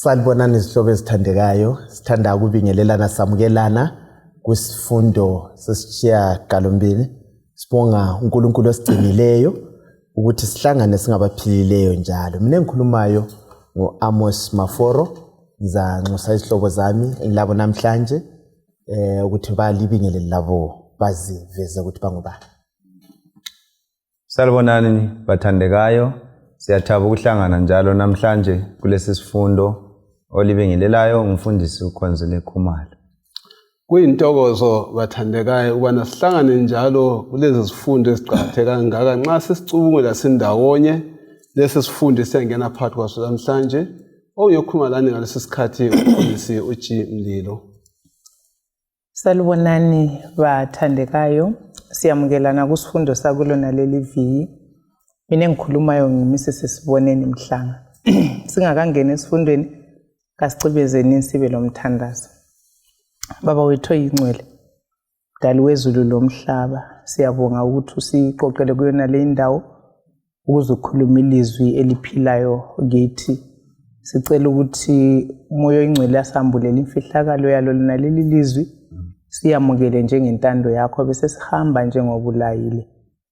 Salibonani izihlobo ezithandekayo, sithanda ukubingelelana samukelana kwisifundo sesishiyagalombili. Sibonga uNkulunkulu osigcinileyo ukuthi sihlangane singabaphilileyo njalo. Mina engikhulumayo ngu-Amos Maforo, ngizanxusa izihlobo zami engilabo namhlanje ukuthi balibingelele labo baziveze ukuthi bangubani. Salibonani bathandekayo, siyathaba ukuhlangana njalo namhlanje kulesi sifundo olibingelelayo umfundisi uKhonzile Khumalo. Kuyintokozo bathandekayo ukubana sihlangane njalo kulezi zifundo eziqakatheke kangaka nxa sesicubungula sindawonye lesi sifundo esiyangena phakathi kwaso namhlanje. Ongiyokhuluma lani ngalesi sikhathi umfundisi uG Mlilo. Salibonani bathandekayo, siyamukelana kusifundo sakulona leli viki. Mina engikhulumayo ngimise sesiboneni Mhlanga. Singakangeni esifundweni, kasicibezeni sibe lomthandazo. Baba wethu oyingcwele, Mdali wezulu lomhlaba, siyabonga ukuthi usiqoqele kuyona le indawo ukuze ukhulume ilizwi eliphilayo kithi. Sicela ukuthi uMoya oyiNgcwele asambulele imfihlakalo yalo lona leli lizwi, siyamukele njengentando yakho bese sihamba njengoba ulayile.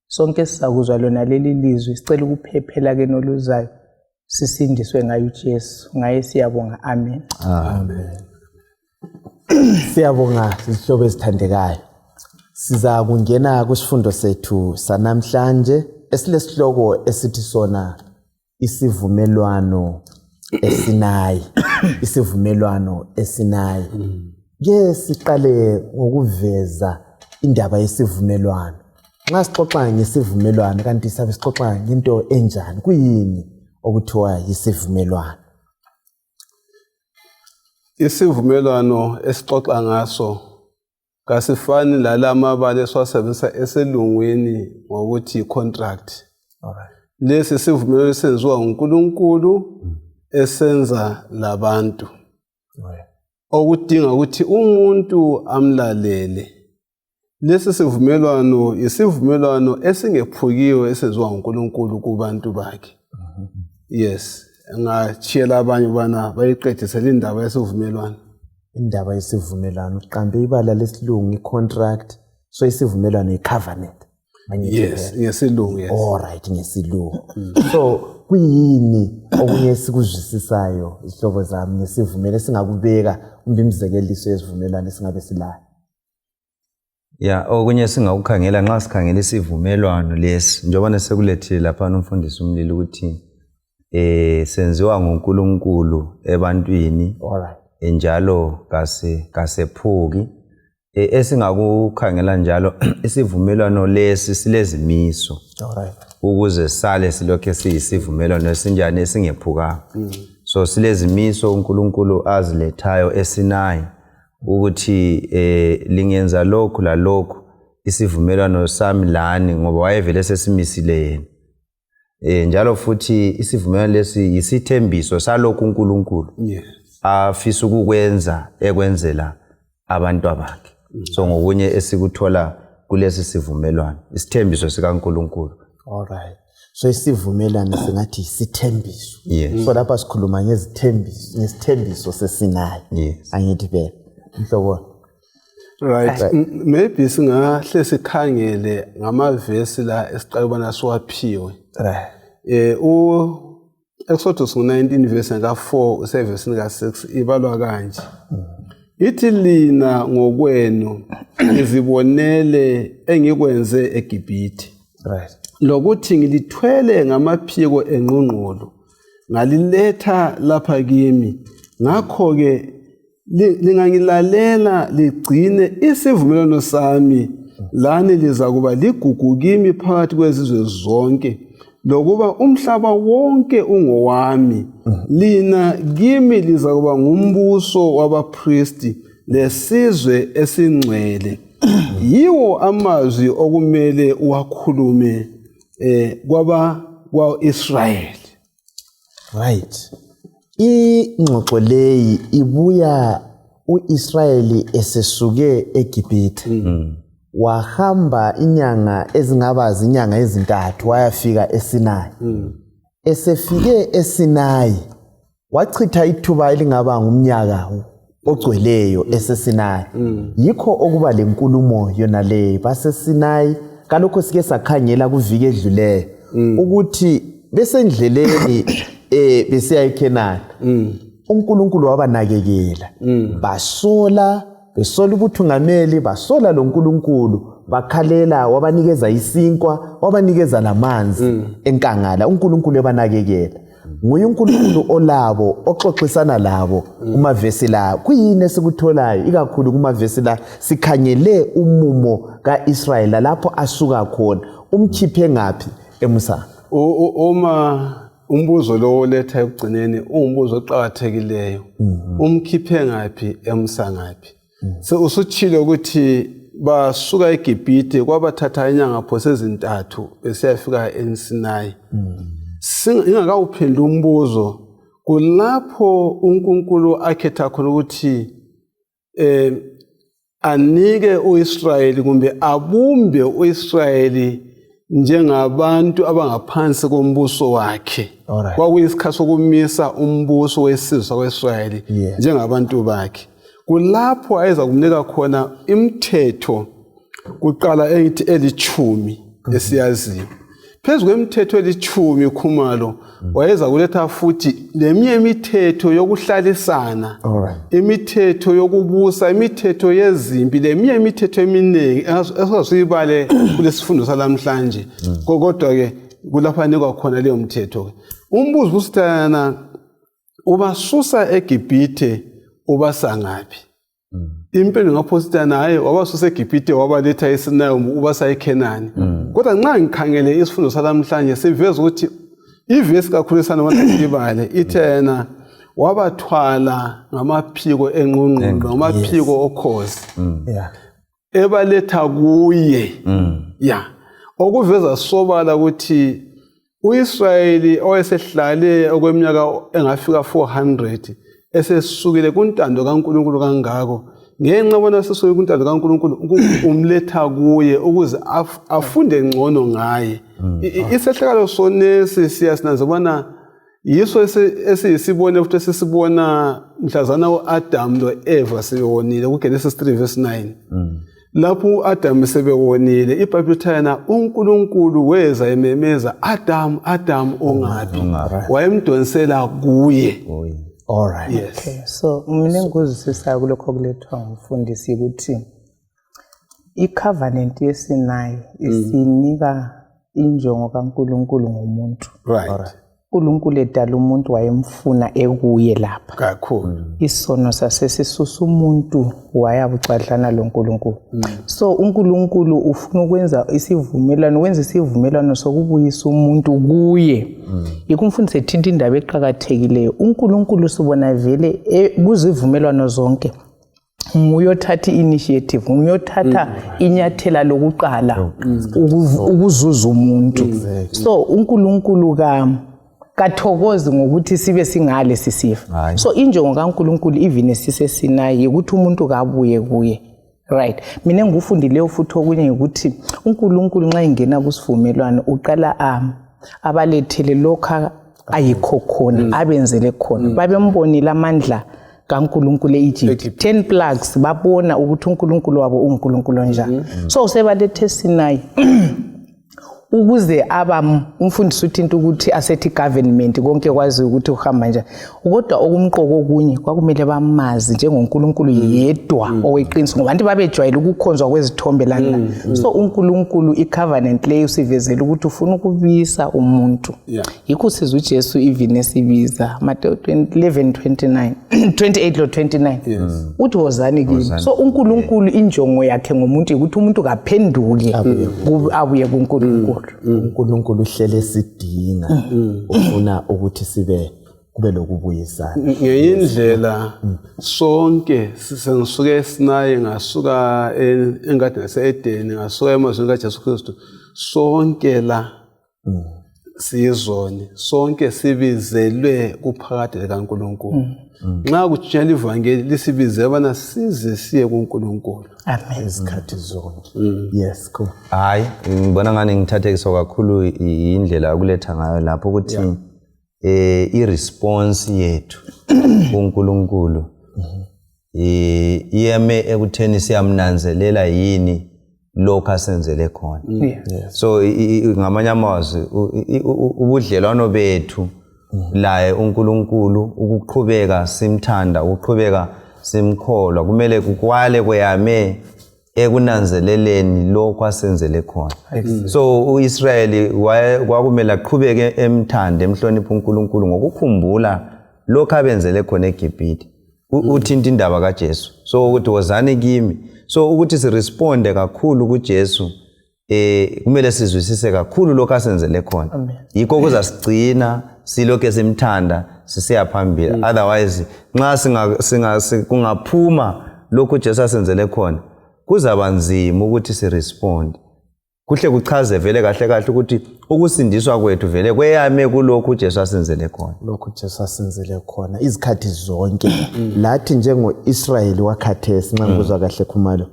Sonke sizakuzwa lona leli lizwi, sicela ukuphephela ke noluzayo, sisindiswe ngaye uJesu. Ngaye siyabonga, amen. Amen. Siyabonga izihlobo ezithandekayo. Siza kungena kwisifundo sethu sanamhlanje esilesihloko esithi sona isivumelwano eSinayi. Isivumelwano eSinayi. Ke siqale ngokuveza indaba yesivumelwano. Nxa sixoxa ngesivumelwano kanti sabe sixoxa ngento enjani? Kuyini okuthiwa yisivumelwano? Isivumelwano esixoxa ngaso kasifani lala amabala esiwasebenzisa eselungwini ngokuthi yi-contract. Lesi sivumelwano esenziwa nguNkulunkulu esenza labantu, okudinga ukuthi umuntu amlalele. Lesi sivumelwano yisivumelwano esingephukiwe esenziwa nguNkulunkulu kubantu bakhe. Yes, ngatshiyela abanye ubana bayiqedisele indaba yesivumelwano. Indaba yesivumelwano, uqambe ibala lesilungu i-contract, so isivumelwano yi-covenant. Yes, ngesilungu, yes. All right, ngesilungu. So kuyini okunye esikuzwisisayo izihlobo zami ngesivumelwano esingakubeka kumbe imizekeliso yesivumelwano esingabe silayo? Ya, okunye singakukhangela nxa sikhangela isivumelwano lesi, njengoba sekulethile laphana umfundisi uMlilo ukuthi senziwa nguNkulunkulu ebantwini. Alright. Njalo kasephuki. Esingakukhangela njalo isivumelwano lesi silezimiso. Alright. Ukuze sale silokhe siyisivumelwano esinjani esingephukanga. So silezimiso uNkulunkulu azilethayo eSinayi ukuthi lingenza lokhu lalokhu isivumelwano sami lani, ngoba wayevele sesimisile yena. Njalo futhi isivumelwano lesi yisithembiso salokhu uNkulunkulu afisa ukukwenza ekwenzela abantu abakhe. So ngokunye esikuthola kulesi sivumelwano, isithembiso sikaNkulunkulu. Alright. So isivumelwano singathi isithembiso. Yes. So lapha sikhuluma ngezithembiso, ngesithembiso seSinayi. Yes. Angithi phela. Mhlobo. Right. Maybe singahle sikhangele ngamavesi la esiqala ubana siwaphiwe. Right. Exodus 19 verse ka-4 usevesini ka-6 ibalwa kanje. Ithi lina ngokwenu izibonele engikwenze eGibhithe. Right. Lokuthi ngilithwele ngamaphiko engqungqulu ngaliletha lapha kimi, ngakho-ke lingangilalela ligcine isivumelwano sami lani lizakuba ligugu kimi phakathi kwezizwe zonke, lokuba umhlaba wonke ungowami. Lina kimi lizakuba ngumbuso wabapristi lesizwe esingcwele. Yiwo amazwi okumele uwakhulume kwaba kwa-Israyeli. Right. Ingxoxo leyi ibuya uIsrayeli esesuke eGibhithe. Wahamba inyanga ezingaba zinyanga ezintathu wayafika eSinayi. Esefike eSinayi Wachitha ithuba elingaba ngumnyaka ogcweleyo eseSinayi. Yikho okuba lenkulumo yona leyo baseSinayi. Kalokho sike sakhangela kuviki edluleyo ukuthi besendleleni besiya eKhenani, uNkulunkulu wabanakekela. Basola, besola ubuthungameli, basola lo Nkulunkulu, bakhalela, wabanikeza isinkwa, wabanikeza lamanzi enkangala. uNkulunkulu ebanakekela. Nguye uNkulunkulu olabo, oxoxisana labo kumavesi la. Kuyini esikutholayo ikakhulu kumavesi la? Sikhangele umumo kaIsrayeli lapho asuka khona, umkhiphe ngaphi emusana? Uma umbuzo lo oletha ekugcineni uwumbuzo oqakathekileyo, umkhiphe ngaphi emusa ngaphi? So usutshilo ukuthi basuka eGibhithe, kwabathatha inyanga phose ezintathu besiyafika eSinayi. Ingakawuphenduli umbuzo, kulapho uNkulunkulu akhetha khona ukuthi anike uIsrayeli kumbe abumbe uIsrayeli njengabantu abangaphansi kombuso wakhe. Kwakuyisikhathi sokumisa umbuso wesizwe sakwaIsrayeli njengabantu bakhe. Kulapho ayeza kumnika khona imithetho kuqala engithi elitshumi esiyaziyo. Phezu kwemithetho elitshumi Khumalo wayeza kuletha futhi leminye imithetho yokuhlalisana, imithetho yokubusa, imithetho yezimpi, leminye imithetho eminingi esingazuyibale kulesifundo salamhlanje. Kodwa-ke kulapho anikwa khona leyo mthetho. Umbuzo usithana, ubasusa eGibhithe ubasa ngaphi? Impendulo ngaphositana, hayi, wabasusa eGibhithe wabaletha eSinayi, ubasa eKhenani. Kodwa nxa ngikhangele isifundo salamhlanje siveza ukuthi ivesi kakhulu esana siyibale ithe yena wabathwala ngamaphiko enqunqulu, ngamaphiko okhozi, ebaletha kuye. Ya, okuveza sobala ukuthi uIsrayeli owayesehlale okweminyaka engafika 400 esesukile kuntando kaNkulunkulu kangako, ngenxa bona sesuke kuntando kaNkulunkulu, umletha kuye ukuze afunde ngcono ngaye. Isehlakalo sonesi siyasinanza bona yiso esiyisibone futhi esisibona mhlazana u-Adamu lo-Eva sebewonile kuGenesis 3 verse 9. Lapho u-Adamu sebewonile, iBhayibheli lithi yena uNkulunkulu weza ememeza, Adamu, Adamu, ungaphi? Wayemdonsela kuye. All right. Yes. Okay, so mina engikuzwisisayo kulokho okulethwa ngumfundisi ukuthi i-covenant yeSinayi isinika injongo kaNkulunkulu ngomuntu. uNkulunkulu edala umuntu wayemfuna ekuye lapha. Kakhulu. Isono sasesisusa umuntu waya bucwadlana loNkulunkulu. So uNkulunkulu ufuna ukwenza isivumelwano, wenza isivumelwano sokubuyisa umuntu kuye. Yikho umfundisi ethinta indaba eqakathekileyo. uNkulunkulu sibona vele kuzivumelwano zonke nguye othatha i-initiative, nguye othatha inyathela lokuqala ukuzuza umuntu. So uNkulunkulu kathokozi ngokuthi sibe singale sisifa. So injongo kaNkulunkulu even esiseSinayi ukuthi umuntu kabuye kuye. Right. Mina engikufundileyo futhi okunye ukuthi uNkulunkulu nxa engena kusivumelwano uqala abalethele lokho ayikho khona, abenzele khona. Babembonile amandla kaNkulunkulu eEgypt, 10 plagues, babona ukuthi uNkulunkulu wabo uNkulunkulu onjani. So usebalethe eSinayi ukuze aba umfundisi uthinta ukuthi asethi government konke kwazi ukuthi uhamba njani, kodwa okumqoko okunye kwakumele bamazi njengoNkulunkulu yedwa oweqiniso, ngoba abantu babejwayele ukukhonzwa kwezithombe lana. So uNkulunkulu i-covenant leyo sivezela ukuthi ufuna ukubuyisa umuntu. Yikho sizwa uJesu even esibiza Mateyu 11:29 28 lo 29 uthi wozani kimi. So uNkulunkulu injongo yakhe ngomuntu ukuthi umuntu kaphenduke abuye kuNkulunkulu. uNkulunkulu uhlele sidinga, ufuna ukuthi sibe kube lokubuyisana. Ngenye indlela sonke sengisuke eSinayi, ngasuka engadini yase-Edeni, ngasuka emazweni kaJesu Kristu, sonke la siyizoni, sonke sibizelwe kuphakade likaNkulunkulu. Nxa kutshunyayelwa ivangeli lisibize bana size siye kuNkulunkulu. Amen. Izikhathi zonke. Yes, cool. Hayi, ngibona ngani ngithathekiswa kakhulu indlela okuletha ngayo lapho ukuthi I-response yethu kuNkulunkulu iyeme ekutheni siyamnanzelela yini lokhu asenzele khona. So ngamanye amazwi, ubudlelwano bethu laye uNkulunkulu, ukuqhubeka simthanda, ukuqhubeka simkholwa, kumele kukwale kweyame ekunanzeleleni lokhu asenzele khona. So uIsrayeli kwakumele aqhubeke emthande, emhlonipha uNkulunkulu ngokukhumbula lokhu abenzele khona eGibhithe. Uthinta indaba kaJesu, so ukuthi wozani kimi. So ukuthi siresponde kakhulu kuJesu, kumele sizwisise kakhulu lokhu asenzele khona. Yikho kuzasigcina silokhu simthanda sisiya phambili. Otherwise nxa kungaphuma lokhu uJesu asenzele khona, kuzaba nzima ukuthi siresponde. Kuhle kuchaze vele kahle kahle ukuthi ukusindiswa kwethu vele kweyame kulokhu uJesu asenzele khona. Lokhu uJesu asenzele khona izikhathi zonke. Lathi njengo-Israyeli wakhathesi, nxa ngikuzwa kahle Khumalo,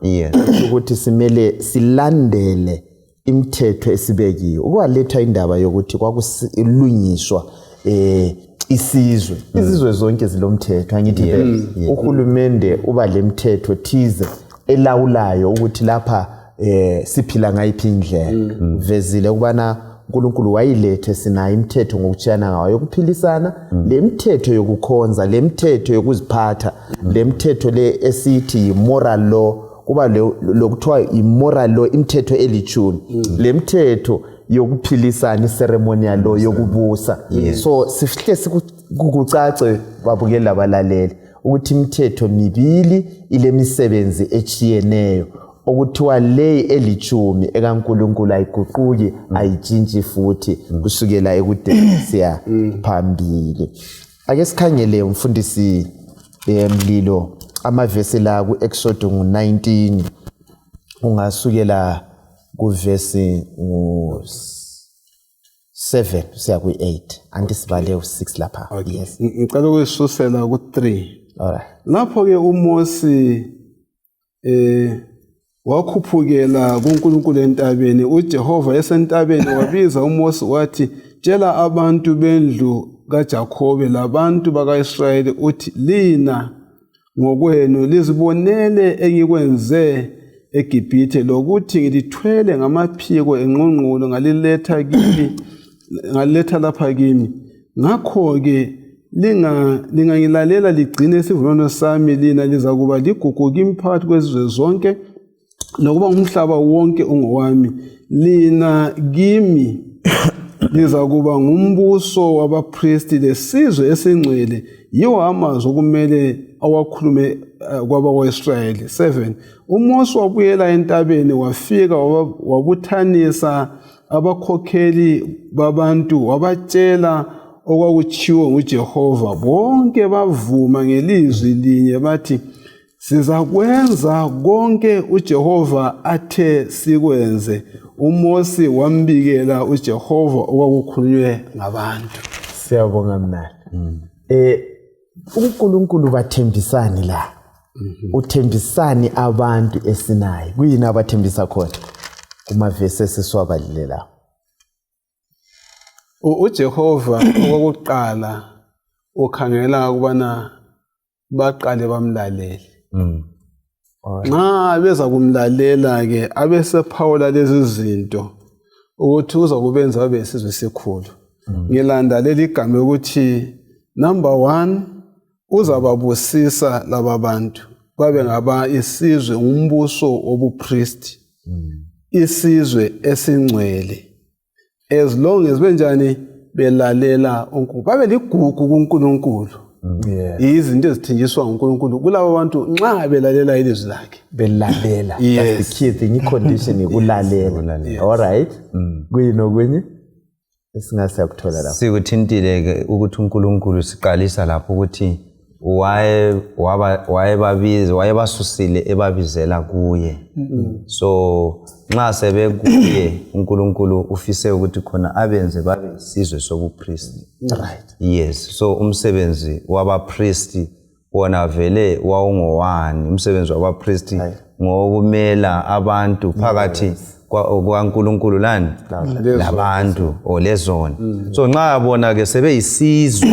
ukuthi simele silandele imithetho esibekiwe. Ukwaletha indaba yokuthi kwakulungiswa isizwe, izizwe zonke zilomthetho, angithi vele uhulumende uba lemthetho thize elawulayo ukuthi lapha siphila ngayiphi indlela. Vezile ukubana uNkulunkulu wayilethe sinayo imithetho ngokutshiyana ngayo yokuphilisana, lemithetho yokukhonza, lemithetho yokuziphatha, lemithetho le esithi yi-moral law, kuba lokuthiwa i-moral law, imithetho elitshumi, lemithetho yokuphilisana, i-ceremonial law yokubusa. So sihle kucace, babukeli labalaleli, ukuthi imithetho mibili ilemisebenzi etshiyeneyo, okuthiwa le elitshumi ekaNkulunkulu ayiguquki, ayitshintshi futhi kusukela ekudeni siya phambili. Ake sikhangele, umfundisi Mlilo, amavesi la ku-Exodus ngu-19, ungasukela kuvesi ngu-7 siya kwi-8, anti sibale u-6 lapha. Yes. Ngicela ukuyisusela ku-3. Alright. Lapho-ke uMosi wakhuphukela kuNkulunkulu entabeni. UJehova esentabeni wabiza uMosi wathi, tshela abantu bendlu kaJakobe labantu bakaIsrayeli uthi, lina ngokwenu lizibonele engikwenze eGibhithe, lokuthi ngilithwele ngamaphiko engqungqulu ngaliletha kimi, ngaliletha lapha kimi. Ngakho-ke lingangilalela ligcine isivumelwano sami, lina lizakuba ligugu kimi phakathi kwezizwe zonke, nokuba umhlaba wonke ungowami. Lina kimi lizakuba ngumbuso wabapristi lesizwe esingcwele. Yiwo amazwi okumele awakhulume kwabakwa-Israyeli. 7 uMose wabuyela entabeni, wafika wabuthanisa abakhokheli babantu, wabatshela okwakutshiwo nguJehova. Bonke bavuma ngelizwi linye bathi, sizakwenza konke uJehova athe sikwenze. uMose wambikela uJehova okwakukhulunywe ngabantu. Siyabonga mnani. uNkulunkulu bathembisani la? Uthembisani abantu esinayo? Kuyini abathembisa khona kumavesi esisiwabalile lawo? uJehova okokuqala ukhangela ukubana baqale bamlalele. Nxa beza kumlalela ke, abesephawula lezi zinto ukuthi uza kubenza babe isizwe esikhulu. Ngilanda leli gama ukuthi number 1, uzababusisa laba bantu babe ngaba isizwe, ngumbuso wobupristi, isizwe esingcwele, as long as benjani belalela uNkulunkulu, babe ligugu kuNkulunkulu. Izinto ezithenjiswa nguNkulunkulu kulabo bantu nxa belalela ilizwi lakhe. Belalela. That's the key thing, i-condition ikulalela. All right, kuyini okunye esingasiyakuthola lapho? Sikuthintile ke ukuthi uNkulunkulu, siqalisa lapho ukuthi wayebabiza, wayebasusile ebabizela kuye. So nxa sebekuye uNkulunkulu, ufise ukuthi khona abenze babe isizwe sobupristi. Yes, so umsebenzi wabapristi wona vele wawungowani? Umsebenzi wabapristi ngowokumela abantu phakathi. kukaNkulunkulu lani labantu or lezona. So nxa bona ke sebeyisizwe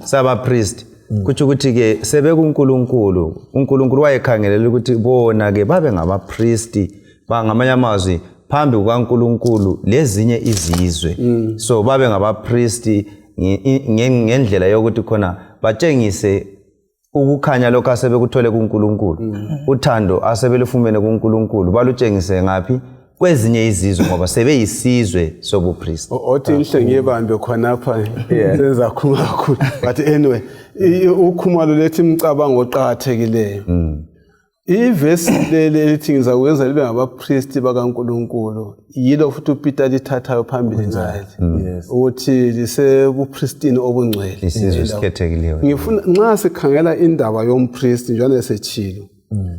sabapriest, kutsho ukuthi ke sebekuNkulunkulu. UNkulunkulu wayekhangelela ukuthi bona ke babe ngabapristi, ngamanye amazwi phambi kukaNkulunkulu lezinye izizwe. So babe ngabapristi ngendlela yokuthi khona batshengise ukukhanya lokho asebekuthole kuNkulunkulu, uthando asebelufumene kuNkulunkulu balutshengise ngaphi? Kwezinye izizwe, ngoba sebeyisizwe sobupristi. Othi ngihle ngiyibambe khonapha, sengizakhuluma kakhulu, but anyway, uKhumalo lethi imicabango oqakathekileyo. Ivesi leli elithi ngizakwenza libe ngabapristi bakaNkulunkulu yilo futhi uPeter lithathayo phambili ngale ukuthi lisebupristini obungcwele. Isizwe esikhethekileyo. Ngifuna nxa sikhangela indaba yompristi, njengoba setshilo,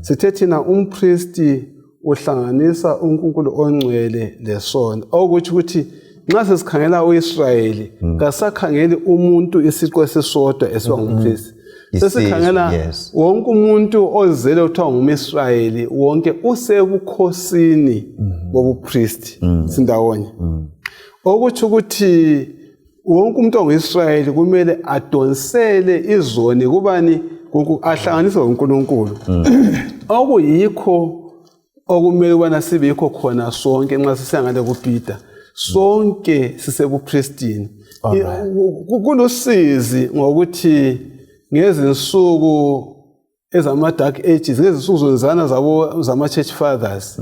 sithe thina umpristi uhlanganisa uNkulunkulu ongcwele lesono, okutsho ukuthi nxa sesikhangela uIsrayeli kasakhangeli umuntu isiqu esisodwa esiba ngumpristi, sesikhangela wonke umuntu ozele kuthiwa ngumIsrayeli, wonke usebukhosini bobupristi sindawonye, okutsho ukuthi wonke umuntu onguIsrayeli kumele adonsele izoni kubani? Ahlanganiswe uNkulunkulu, okuyikho okumele ukubana sibe yikho khona sonke. Nxa sisiyangale kuPeter, sonke sisebupristini. Kulusizi ngokuthi ngezinsuku ezama-dark ages, ngezinsuku zonzana zabo zama-church fathers,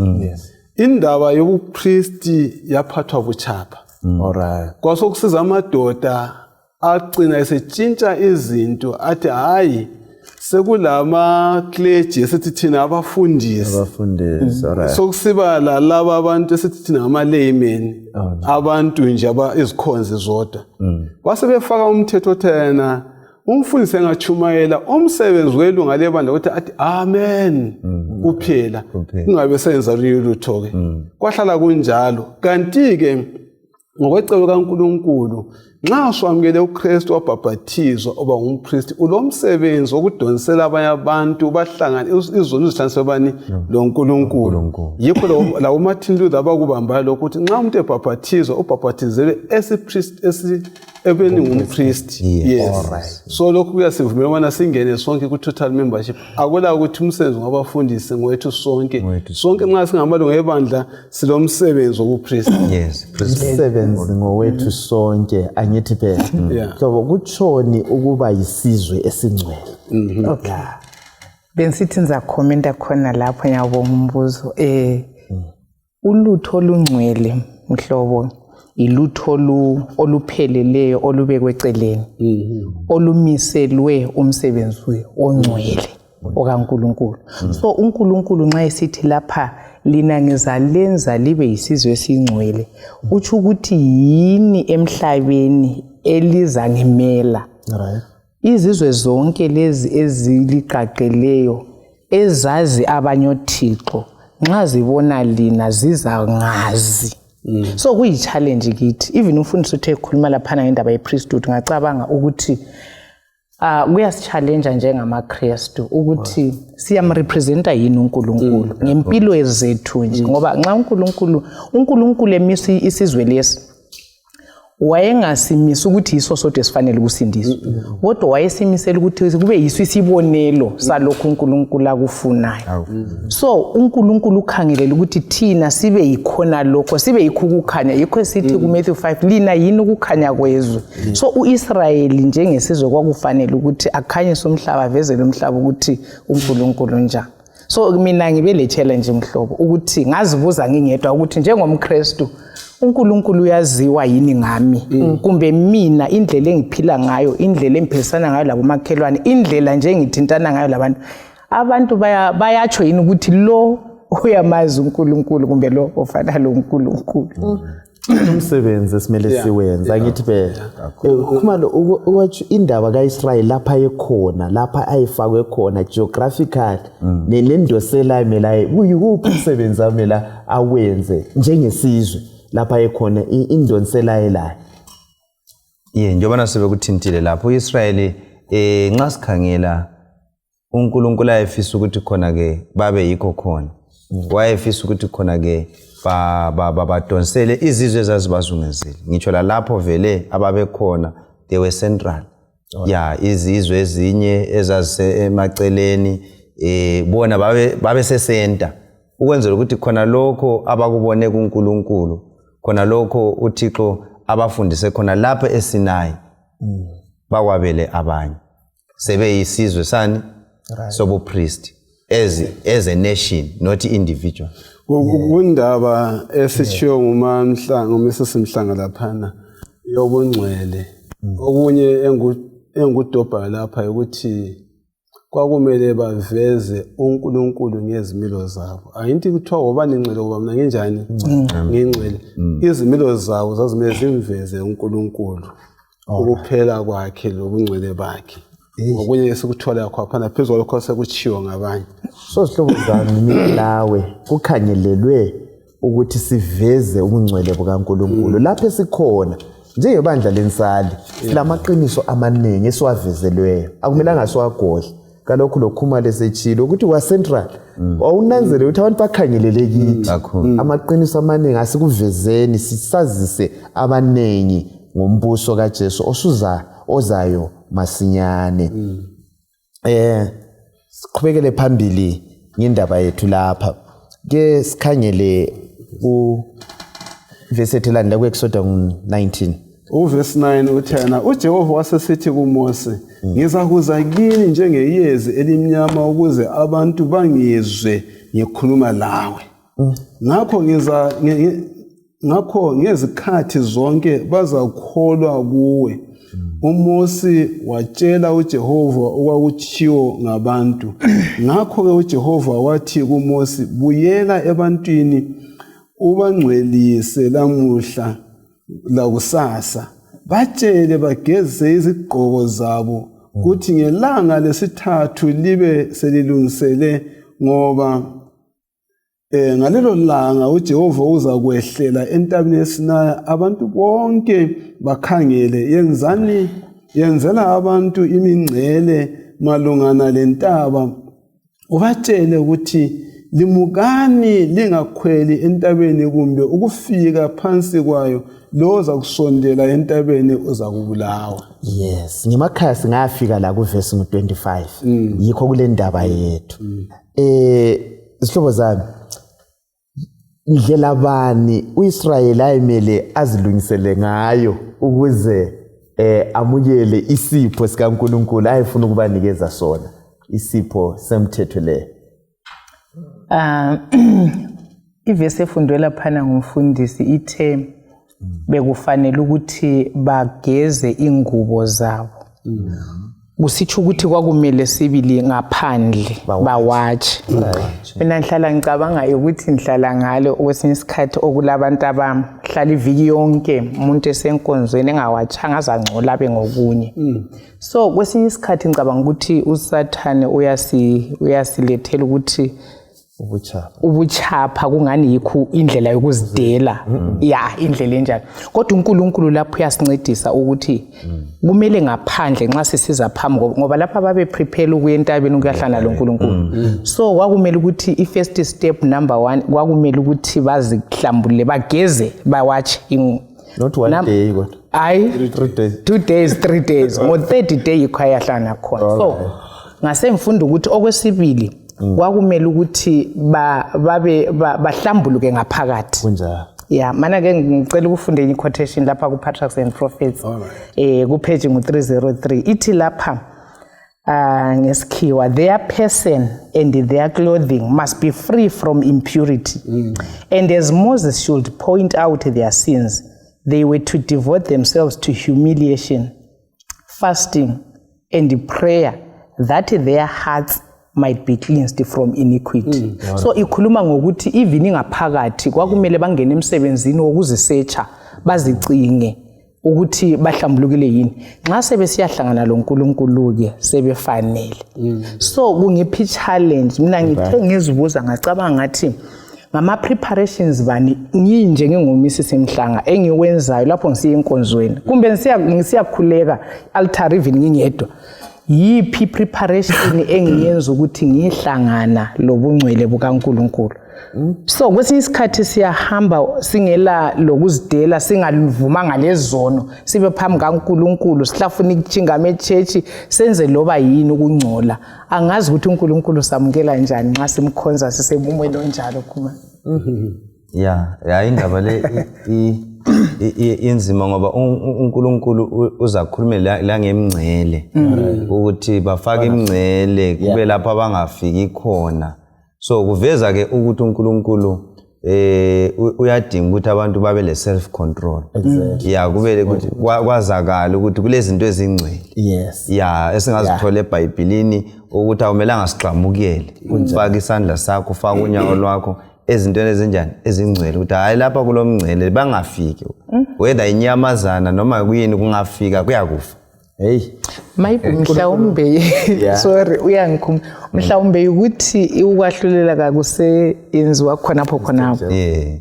indaba yobupristi yaphathwa butshapha. Kwasokusiza amadoda agcina esetshintsha izinto, athi hayi, sekulama-clergy esithi thina abafundisi. Abafundisi, alright. Sokusiba lalaba abantu esithi thina ngama-laymen, abantu nje izikhonzi zodwa. Base befaka umthetho othi yena umfundisi engatshumayela, umsebenzi welunga lebandla ukuthi athi amen kuphela, Kuphela. kungabe senza olunye lutho-ke. Kwahlala kunjalo. Kanti-ke ngokwecebo kaNkulunkulu, nxa uswamukele uKristu wabhabhathizwa uba ngumpristi, ulomsebenzi wokudonsela abanye abantu bahlangane izono zihlanganiswe bani? LoNkulunkulu. uNkulunkulu. Yikho lawo Martin Luther abakubambayo lokhu, ukuthi nxa umuntu ebhabhathizwa ubhabhathizelwe ebeni ngumpristi. Yes, so lokhu kuyasivumela ukubana singene sonke ku-total membership. Akula ukuthi umsebenzi ngwabafundisi, ngowethu sonke. Ngowethu. Sonke nxa singamalunga ebandla silomsebenzi wobupristi. Yes, priest. Umsebenzi ngowethu sonke, angithi phela? Yeah. Hlobo, kutshoni ukuba yisizwe esingcwele? Okay, bengisithi ngizakhomenta khona lapho. Ngiyabonga umbuzo. Ulutho olungcwele, mhlobo, ilutho olupheleleyo olubekwe eceleni, olumiselwe umsebenzi ongcwele okaNkulunkulu. So uNkulunkulu nxa esithi lapha, lina ngizalenza libe yisizwe esingcwele, utsho ukuthi yini emhlabeni elizangimela. Izizwe zonke lezi eziliqaqeleyo, ezazi abanye othixo, nxa zibona lina zizangazi. So kuyi-challenge kithi. Even umfundisi uthe ekhuluma laphana ngendaba ye-priesthood, ngacabanga ukuthi kuyasi-challenge njengamaKristu ukuthi siyamrepresenta yini uNkulunkulu ngempilo zethu nje, ngoba nxa uNkulunkulu emisa isizwe lesi, wayengasimisi ukuthi yiso sodwa esifanele ukusindiswa, kodwa wayesimisela ukuthi kube yiso isibonelo salokhu uNkulunkulu akufunayo. So uNkulunkulu ukhangelele ukuthi thina sibe yikhona lokho, sibe yikho ukukhanya. Yikho esithi kuMatthew 5, lina yini ukukhanya kwezwe. So u-Israyeli njengesizwe kwakufanele ukuthi akhanyise umhlaba, avezele umhlaba ukuthi uNkulunkulu njani. So mina ngibe le challenge, mhlobo, ukuthi ngazibuza ngingedwa ukuthi njengomKristu uNkulunkulu uyaziwa yini ngami, kumbe mina indlela engiphila ngayo, indlela engiphilisana ngayo labomakhelwane, indlela nje engithintana ngayo labantu, abantu bayatsho yini ukuthi lo uyamazi uNkulunkulu kumbe lo ofana lo uNkulunkulu? Umsebenzi esimele siwenze, angithi phela? Khumalo, ukwatsho indaba kaIsrayeli lapha ayekhona, lapha ayefakwe khona geographically, nendosela ayemele aye kuyikuphi umsebenzi amele awenze njengesizwe lapha ayekhona, indonsela ayelayo? Ye, njengoba sebekuthintile lapho uIsrayeli, nxa sikhangela uNkulunkulu ayefisa ukuthi khona ke babe yikho khona, wayefisa ukuthi khona ke Badonsele izizwe ezazibazungezile, ngitsho lalapho vele ababekhona, they were central. Ya, izizwe ezinye ezazisemaceleni, bona babe sesenta, ukwenzela ukuthi khona lokho abakubone kuNkulunkulu, khona lokho uThixo abafundise khona lapha eSinayi, bakwabele abanye, sebeyisizwe sani sobupriest as a nation, not individual. Kundaba esishiwo nguMamhlanga, uMrs Mhlanga laphana, yobungcwele, okunye engikudobhayo lapha ukuthi kwakumele baveze uNkulunkulu ngezimilo zabo. Ayinti kuthiwa wobani ngcwele, ngoba mina nginjani? Ngingcwele. Izimilo zabo zazimele zimveze uNkulunkulu, ukuphela kwakhe lobungcwele bakhe. Ngokunye esikuthola khona phezu kwalokho sekutshiwo ngabanye. So zihlobo zami, mina lawe kukhangelelwe ukuthi siveze ubungcwele bukaNkulunkulu lapho esikhona njengebandla lensali. Silamaqiniso amaningi esiwavezelweyo, akumelanga siwagodle. Kalokhu lokhuma lesetshilo ukuthi kwa-central wawunanzele ukuthi abantu bakhangelele kithi. Kakhulu. Amaqiniso amaningi asikuvezeni, sisazise abaningi ngombuso kaJesu osuza, ozayo masinyane. Siqhubekele phambili ngendaba yethu lapha ke, sikhangele ku verse ethu elandela ku-Exodus 19. Uvesi 9 uthi yena, uJehova wasesithi kuMose, "Ngizakuza kini njengeyezi elimnyama ukuze abantu bangizwe ngikhuluma lawe. Ngakho ngiza ngakho ngezikhathi zonke bazakholwa kuwe." UMosi watshela uJehova okwakutshiwo ngabantu. Ngakho-ke uJehova wathi kuMosi, "Buyela ebantwini, ubangcwelise lamuhla lakusasa. Batshele bageze izigqoko zabo, kuthi ngelanga lesithathu libe selilungisele, ngoba ngalelo langa uJehova uzakwehlela entabeni yeSinayi abantu bonke bakhangele. Yenzani, yenzela abantu imingcele malungana lentaba, ubatshele ukuthi, 'Limukani, lingakhweli entabeni kumbe ukufika phansi kwayo. Lo ozakusondela entabeni uzakubulawa." Yes, ngemakhaya singafika la kuvesi ngu-25, yikho kule ndaba yethu. Zihlobo zami, ndlela bani uIsrayeli ayemele azilungisele ngayo ukuze amukele isipho sikaNkuluNkulu ayefuna ukubanikeza sona, isipho semthetho le? Ah, ivesi efundwe laphana ngumfundisi ithe bekufanele ukuthi bageze ingubo zabo, kusitsho ukuthi kwakumele sibili ngaphandle bawatshe. Mina ngihlala ngicabanga ukuthi ngihlala ngalo kwesinye isikhathi okulabantu abahlala iviki yonke, umuntu esenkonzweni engawatshanga, azangcola abe ngokunye. So kwesinye isikhathi ngicabanga ukuthi uSathane uyasilethela ukuthi ubuchapha. Ubuchapha, kungani yikho indlela yokuzidela ya, indlela enjalo. Kodwa uNkulunkulu lapho uyasincedisa ukuthi kumele ngaphandle nxa sisiza phambi, ngoba lapha babe prepare ukuya entabeni ukuyahlangana loNkulunkulu. So kwakumele ukuthi i-first step number one kwakumele ukuthi bazihlambulule, bageze, bawatshe. Not one day kodwa. Hayi. 3 days. 2 days, 3 days, ngo-third day yikho ayahlangana khona. So ngase ngifunda ukuthi okwesibili kwakumele ukuthi babe bahlambuluke ngaphakathi. Kunjalo. Ya, mana ke ngicela ukufunda enye quotation lapha ku-Patriarchs and Prophets, ku-page ngu-303. Ithi lapha ngesikhiwa, "Their person and their clothing must be free from impurity, and as Moses should point out their sins, they were to devote themselves to humiliation, fasting and prayer, that their hearts might be cleansed from iniquity." So ikhuluma ngokuthi even ingaphakathi kwakumele bangene emsebenzini wokuzisearcha, bazicinge ukuthi bahlambulukile yini, nxa sebesiyahlangana lo nkulunkulu-ke sebefanele. So kungiphi i-challenge? Mina ngithe ngizibuza, ngacabanga ngathi ngama-preparations bani nginje nginguMrs Mhlanga engiwenzayo lapho ngisiya enkonzweni kumbe ngisiyakhuleka altar, even ngingedwa? Yiphi preparation engiyenza ukuthi ngihlangana lobungcwele bukaNkulunkulu? So kwesinye isikhathi siyahamba singela lokuzidela, singalivumanga lezono, sibe phambi kaNkulunkulu, sihlafuna ukutshinga echechi, senze loba yini ukungcola. Angazi ukuthi uNkulunkulu samukela njani nxa simkhonza sisemumweni onjalo, Khuma. Ya, indaba le inzima ngoba uNkulunkulu uzakhulume la ngemngcele, ukuthi bafake imngcele kube lapho abangafiki khona. So kuveza ke ukuthi uNkulunkulu uyadinga ukuthi abantu babe le self control. Yeah, kube ukuthi kwazakala ukuthi kulezinto ezingcwele. Yeah, esingazithola eBhayibhelini ukuthi awumelanga sigxamukele. Ufake isandla sakho, ufake unyawo lwakho ezintweni ezinjani ezingcwele, ukuthi hayi lapha kulomngcele bangafiki. Whether inyamazana noma kuyini kungafika kuyakufa. Hey. Maybe mhlawumbe, sorry, uyangikhuma, mhlawumbe ukuthi ukwahlulela kakuseyenziwa khonapho khonapho.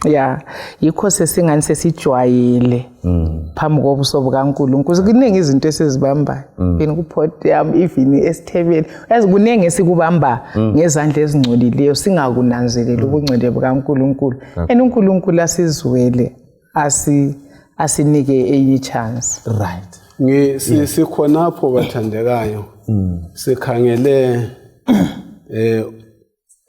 Ya, yikho sesingani sesijwayele phambi kobuso bukaNkulunkulu. Kuningi izinto esizibambayo, even ku-podium, even esithebeni, yazi kuningi esikubamba ngezandla ezingcolileyo singakunanzeleli ubungcwele bukaNkulunkulu. And uNkulunkulu asizwele, asinike enye chance. Sikhonapho bathandekayo, sikhangele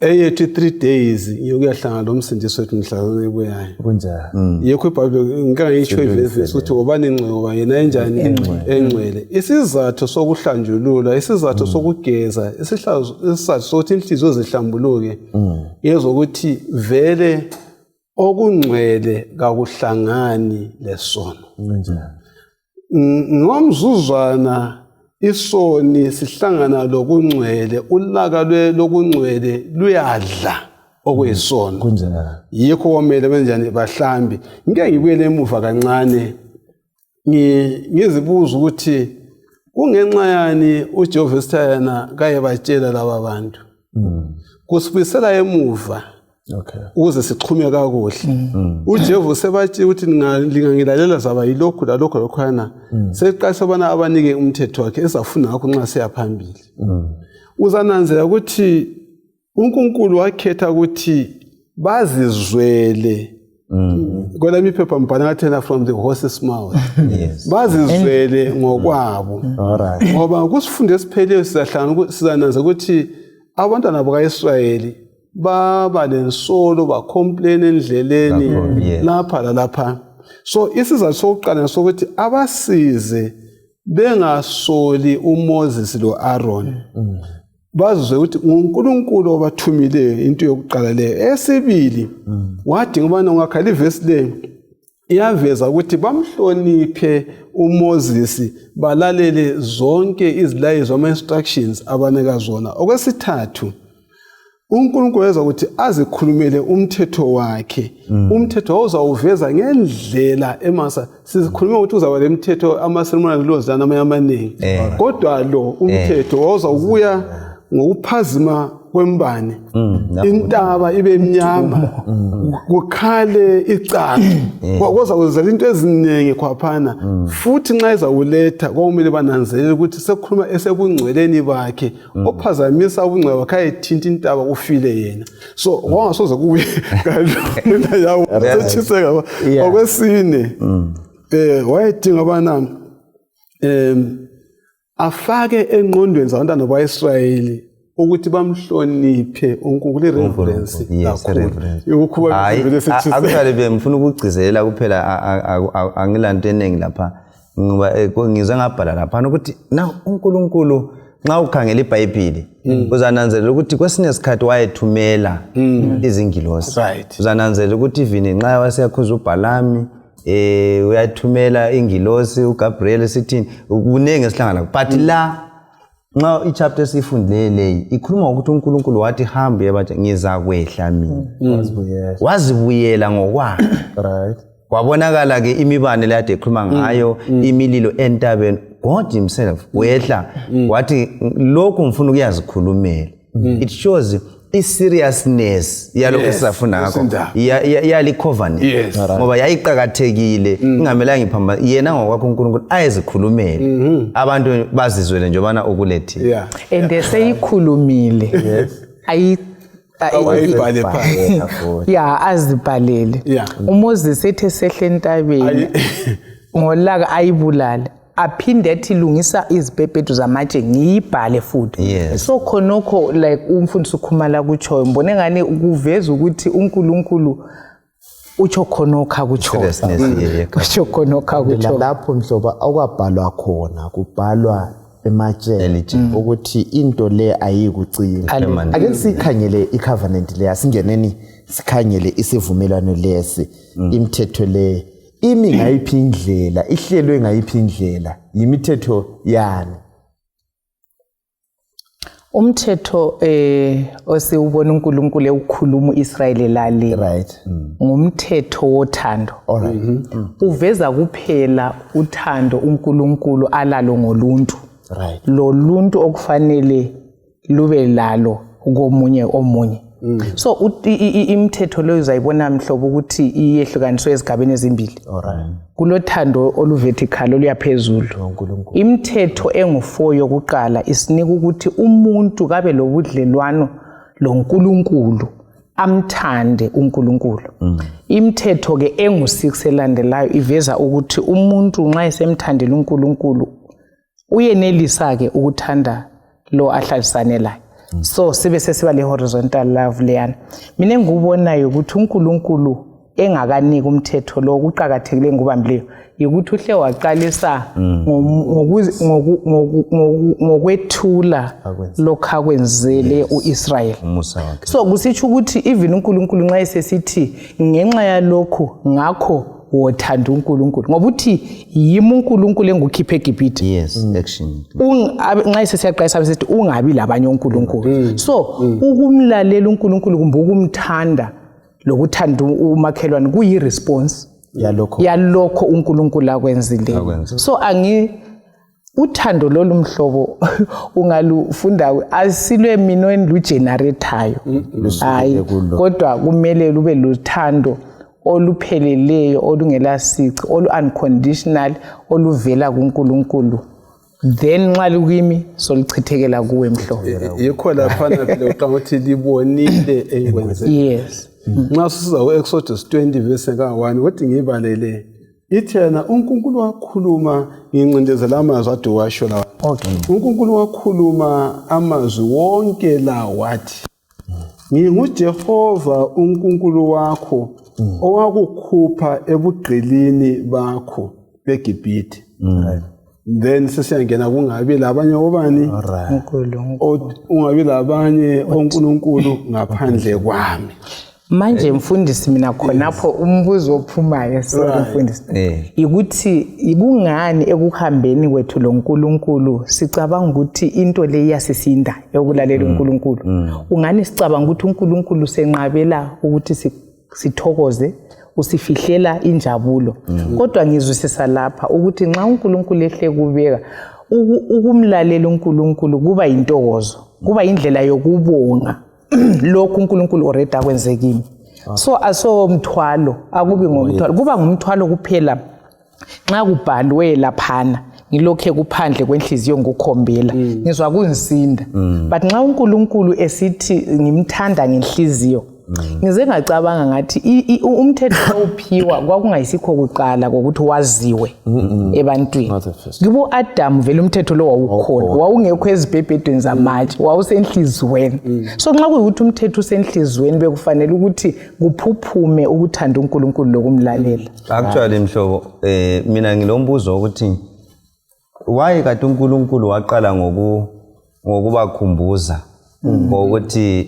eyethu 3 days yokuyahlangana lo msindisi wethu mhlazana ebuyayo. Kunjalo. Yikho iBhayibheli ngike ngayisho ivesi ukuthi wobani ingcwele ngoba yena enjani engcwele. Isizathu sokuhlanjululwa, isizathu sokugeza, isizathu sokuthi inhliziyo zihlambuluke yezokuthi vele okungcwele kakuhlangani lesono. Kunjalo. Ngomzuzwana isoni sihlangana lokungcwele, ulaka lokungcwele luyadla okuyisono. Kunjalo. Yikho komele benjani bahlambi. Ngike ngibuyele emuva kancane, ngizibuza ukuthi kungenxa yani uJehova esitha yena kayebatshela laba bantu. Kusibuyisela emuva ukuze sixhume kakuhle. UJehova usebatshela ukuthi lingangilalela zaba yilokhu lalokhu lokhwana. Seqalisa ubana abanike umthetho wakhe esafuna ngakho nxa siya phambili. Uzananzela ukuthi uNkulunkulu wakhetha ukuthi bazizwele. Kwelami iphepha mbhala ngathena from the horse's mouth. Bazizwele ngokwabo. Ngoba kusifundo esipheliyo sizahlangana sizananza ukuthi abantwana bakaIsrayeli baba lensolo, bacomplain endleleni lapha lalapha. So isizathu sokuqala sokuthi abasize bengasoli uMoses lo-Aaron, bazwe ukuthi nguNkulunkulu obathumileyo, into yokuqala leyo. Esibili, wadinga ubana ungakhala ivesi le iyaveza ukuthi bamhloniphe uMoses, balalele zonke izilayezo, ama-instructions abanika zona. Okwesithathu, uNkulunkulu weza ukuthi azikhulumele umthetho wakhe. Umthetho wawuzawuveza ngendlela emasa. Sikhuluma ukuthi uzaba lemithetho, ama-ceremonial laws lana amanye amaningi, kodwa lo umthetho wawuzawubuya ngokuphazima kwembane, intaba ibe mnyama, kukhale icala, kwakuzakwenzela into eziningi khwaphana. Futhi nxa ezawuletha kwakumele bananzelele ukuthi sekukhuluma esebungcweleni bakhe, ophazamisa ubungcwele bakhe ayethinta intaba ufile yena. So kwangasoze kubuye kalula yawo setshiseka. Okwesine, wayedinga abana afake engqondweni zabantwana bakwa-Israyeli ukuthi bamhloniphe uNkulunkulu, i-reverence kakhulu. Reverence. Ukukhuba Hayi, vele setshiseka. Actually bengifuna ukugcizelela kuphela, angilanto eningi lapha ngoba ngize ngabhala laphana ukuthi na uNkulunkulu nxa ukhangela iBhayibhili uzananzelela ukuthi kwesinye isikhathi wayethumela izingilosi. Uzananzelela ukuthi even nxa waseyakhuza uBhalami uyathumela ingilosi uGabriel, sithini, kuningi esihlangana, but la nxa ichapter esiyifundileyo leyi ikhuluma ngokuthi uNkulunkulu wathi hamba uyebatsha ngizakwehla mina. Wazibuyela. Wazibuyela ngokwakhe. Kwabonakala ke imibane le ade ekhuluma ngayo, imililo entabeni. God himself wehla wathi lokhu ngifuna ukuyazikhulumela. It shows i-seriousness yalokho esizafunda ngakho. Isindaba. Yali covenant ngoba yayiqakathekile, ingamelanga iphamba yena ngokwakho uNkulunkulu ayezikhulumele, abantu bazizwele njengobana ukulethile. And seyikhulumile. Ayi. Awayibhale phansi. Ya, azibhalele. UMoses ethe sehle entabeni ngolaka ayibulale, aphinde athi lungisa izibhebhedu zamatshe ngiyibhale futhi. So khonokho, like umfundisi uKhumala kutshoyo, ngibone ngani kuveza ukuthi uNkulunkulu utsho khonokho akutshoyo. Seriousness, yeah. Utsho khonokho akutshoyo. Lapho mhlobo okwabhalwa khona kubhalwa ematsheni Elitsheni. ukuthi into le ayikucina. Permanent. Ake sikhangele i-covenant le, asingeneni sikhangele isivumelwano lesi, imithetho le imi ngayiphi indlela, ihlelwe ngayiphi indlela, yimithetho yani? Umthetho osiwubona uNkulunkulu ewukhuluma uIsrayeli lale ngumthetho wothando. All right. Uveza kuphela uthando uNkulunkulu alalo ngoluntu. Loluntu okufanele lube lalo komunye omunye. So imithetho leyo uzayibona mhlobo ukuthi iyehlukaniswe ezigabeni ezimbili. All right. Kulothando oluvertical oluya phezulu. uNkulunkulu. Imithetho engu-4 yokuqala isinika ukuthi umuntu kabe lobudlelwano loNkulunkulu, amthande uNkulunkulu. Imithetho ke engu-6 elandelayo iveza ukuthi umuntu nxa esemthandile uNkulunkulu uyenelisa ke ukuthanda lo ahlalisane laye. So sibe sesiba le horizontal love leyana. Mina engikubonayo ukuthi uNkulunkulu engakanika umthetho lo, kuqakathekile engikubambileyo yikuthi uhle waqalisa ngokwethula lokhu akwenzele uIsrayeli. Umusa wakhe. So kusitsho ukuthi even uNkulunkulu nxa esesithi ngenxa yalokhu ngakho wothanda uNkulunkulu, ngoba uthi yimi uNkulunkulu engukhiphe eGibhithe. Yes, action. Nxa esesiyaqalisa besithi ungabi labanye onkulunkulu. So ukumlalela uNkulunkulu kumbe ukumthanda lokuthanda umakhelwane kuyi-response yalokho yalokho uNkulunkulu akwenzileyo. Akwenzile. So angi uthando lolu mhlobo ungalufunda asilwe mina endilugeneratayo, hayi, kulo. Kodwa kumele lube luthando olupheleleyo, olungelasici, olu-unconditional, oluvela kuNkulunkulu, then nxa lukimi soluchithekela kuwe mhlobo. Yikho laphana phela uqanga ukuthi libonile engikwenze. Nxa sisiza ku-Exodus 20 verse ka-1, kodwa ngiyibalele, ithi yena uNkulunkulu wakhuluma, ngincindezela amazwi ade washo lawa. UNkulunkulu wakhuluma amazwi wonke la wathi, nginguJehova uNkulunkulu wakho owakukhupha ebugqilini bakho beGibhithe. Then sesiyangena kungabi labanye obani? uNkulunkulu. Ungabi labanye onkulunkulu ngaphandle kwami. Manje mfundisi, mina khonapho umbuzo ophumayo, sorry mfundisi, ukuthi kungani ekuhambeni kwethu loNkulunkulu sicabanga ukuthi into le iyasisinda yokulalela uNkulunkulu? Ungani sicabanga ukuthi uNkulunkulu senqabela ukuthi sithokoze, usifihlela injabulo? Kodwa ngizwisisa lapha ukuthi nxa uNkulunkulu ehle kubeka ukumlalela uNkulunkulu kuba yintokozo, kuba indlela yokubonga lokhu uNkulunkulu already akwenze kimi. So asomthwalo, akubi ngomthwalo, kuba ngumthwalo kuphela nxa kubhalwe laphana, ngilokhe kuphandle kwenhliziyo ngikukhombela, ngizwa kungisinda. But nxa uNkulunkulu esithi ngimthanda ngenhliziyo, ngize ngacabanga ngathi umthetho owuphiwa kwakungayisikho kuqala kokuthi waziwe ebantwini. Not the first. Kibo Adam vele umthetho lo wawukhona, wawungekho ezibhebhedweni zamatshe, wawusenhliziyweni. So nxa kuyikuthi umthetho usenhliziyweni, bekufanele ukuthi kuphuphume ukuthanda uNkulunkulu lokumlalela. Actually mhlobo, mina ngilombuzo ukuthi why kade uNkulunkulu waqala ngokubakhumbuza ngokuthi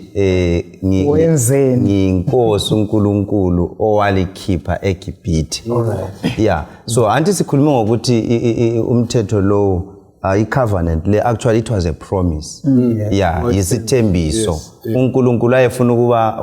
Wenzeni? Ngiyinkosi uNkulunkulu owalikhipha eGibhithe. Yeah, so anti sikhulume ngokuthi umthetho lo, i-covenant le, actually it was a promise, yeah, yisithembiso uNkulunkulu ayefuna ukuba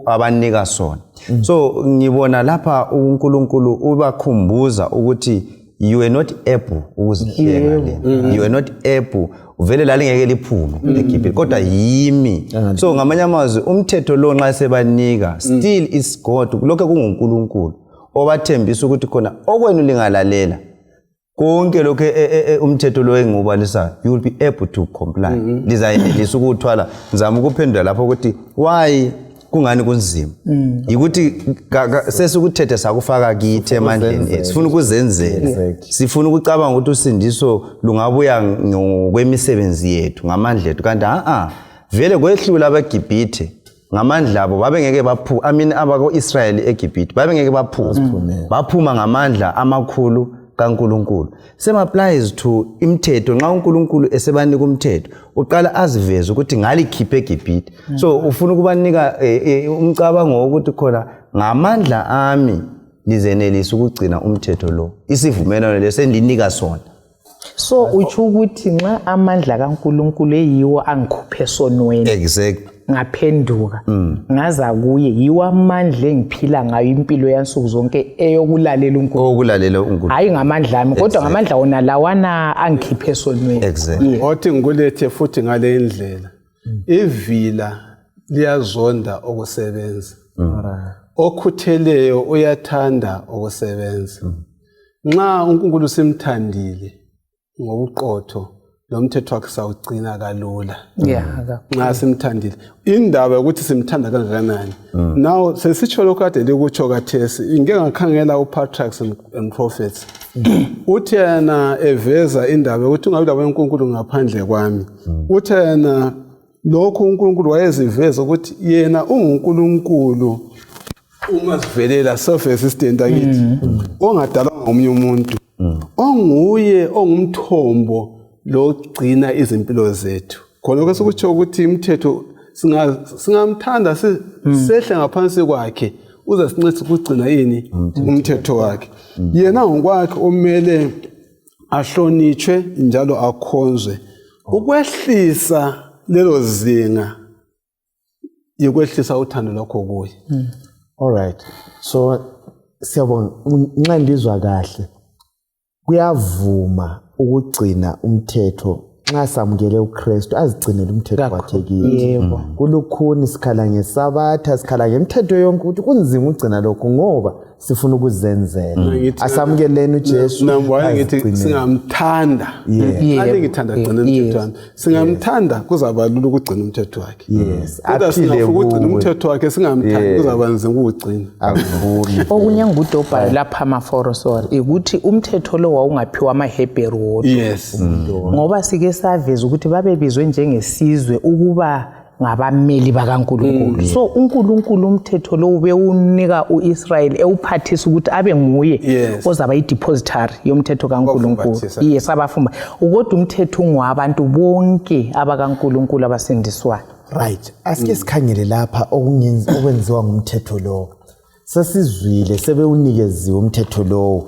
abanika sona. So ngibona lapha uNkulunkulu ubakhumbuza ukuthi you were not able ukuzihlenga lena, you were not able vele, lalingeke liphume eGibhithe, kodwa yimi. So ngamanye amazwi umthetho lo nxa sebanika, still is God, lokho kunguNkulunkulu obathembisa ukuthi khona okwenu lingalalela. Konke lokhu umthetho lo engiwubalisayo, you will be able to comply. Lizayenelisa ukuwuthwala. Ngizama ukuphendula lapho ukuthi why kungani kunzima, yikuthi sesikuthethe sakufaka kithi emandleni ethu, sifuna ukuzenzela. Sifuna ukucabanga ukuthi usindiso lungabuya ngokwemisebenzi yethu, ngamandla ethu, kanti a-a, vele kwehlula abaGibhithe ngamandla abo, babengeke baphume. I mean, abako-Israyeli eGibhithe babengeke baphume, baphuma ngamandla amakhulu kaNkulunkulu. Same applies to imithetho. Nxa uNkulunkulu esebanika umthetho, uqala aziveze ukuthi ngalikhiphe eGibhithe. So ufuna ukubanika umcabango wokuthi khona ngamandla ami lizenelisa ukugcina umthetho lo, isivumelwano leso endinika sona. So utsho ukuthi nxa amandla kaNkulunkulu eyiwo angikhuphe esonweni, ngaphenduka ngaza kuye, yiwo amandla engiphila ngayo impilo yansuku zonke eyokulalela uNkulunkulu. Okulalela uNkulunkulu. Hayi ngamandla ami, kodwa ngamandla wona lawana angikhiphe esonweni. Othi ngikulethe futhi ngale ndlela, ivila liyazonda ukusebenza, okhutheleyo uyathanda ukusebenza. Nxa uNkulunkulu simthandile ngobuqotho, lo mthetho wakhe sawugcina kalula. Nxa simthandile, indaba yokuthi simthanda kangakanani, now sesitsho lokhu kade likutsho kathesi. Ngike ngakhangela uPatriarchs and Prophets, uthi yena eveza indaba yokuthi ungabi labo uNkulunkulu ngaphandle kwami, uthi yena lokhu uNkulunkulu wayeziveza ukuthi yena unguNkulunkulu uma sivelela, self existent, angithi, ongadalwanga ngomunye umuntu, onguye ongumthombo logcina izimpilo zethu. Khona lokho sikutsho ukuthi imithetho singamthanda, sehle ngaphansi kwakhe, uze sincedise ukugcina yini umthetho wakhe. Yena ngokwakhe umele ahlonitshwe njalo akhonzwe. Ukwehlisa lelo zinga yikwehlisa uthando lwakho kuye. All right, so siyabonga. Nxa ndizwa kahle, kuyavuma ukugcina umthetho nxa samukele uKristu azigcinele umthetho wakhe kithi. Kulukhuni, sikhala ngesabatha, sikhala ngemithetho yonke ukuthi kunzima ukugcina lokhu ngoba sifuna ukuzenzela. Asamukeleni uJesu. Nambona ngithi azigcinele. Singamthanda, nxa ngithanda gcina umthetho wami, singamthanda kuzaba lula ukugcina umthetho wakhe. Kodwa Aphile singafuna ukugcina kuwe. umthetho wakhe singamthandi, kuzaba nzima ukuwugcina. Akuvumi. Okunye engikudobhayo lapha, amaforo, sorry, ukuthi umthetho lo wawungaphiwa amaHebheru wodwa, ngoba sike saveza ukuthi babebizwe njengesizwe ukuba ngabameli bakaNkulunkulu. So uNkulunkulu umthetho lo bewunika uIsrayeli, ewuphathisa ukuthi abe nguye ozaba i-depository yomthetho kaNkulunkulu. Abafumbathisa. Yes, abafumba, kodwa umthetho ungowabantu bonke abakaNkulunkulu abasindiswayo. Right, asike sikhangele lapha okwenziwa ngumthetho lowo. Sesizwile sebewunikeziwe umthetho lowo,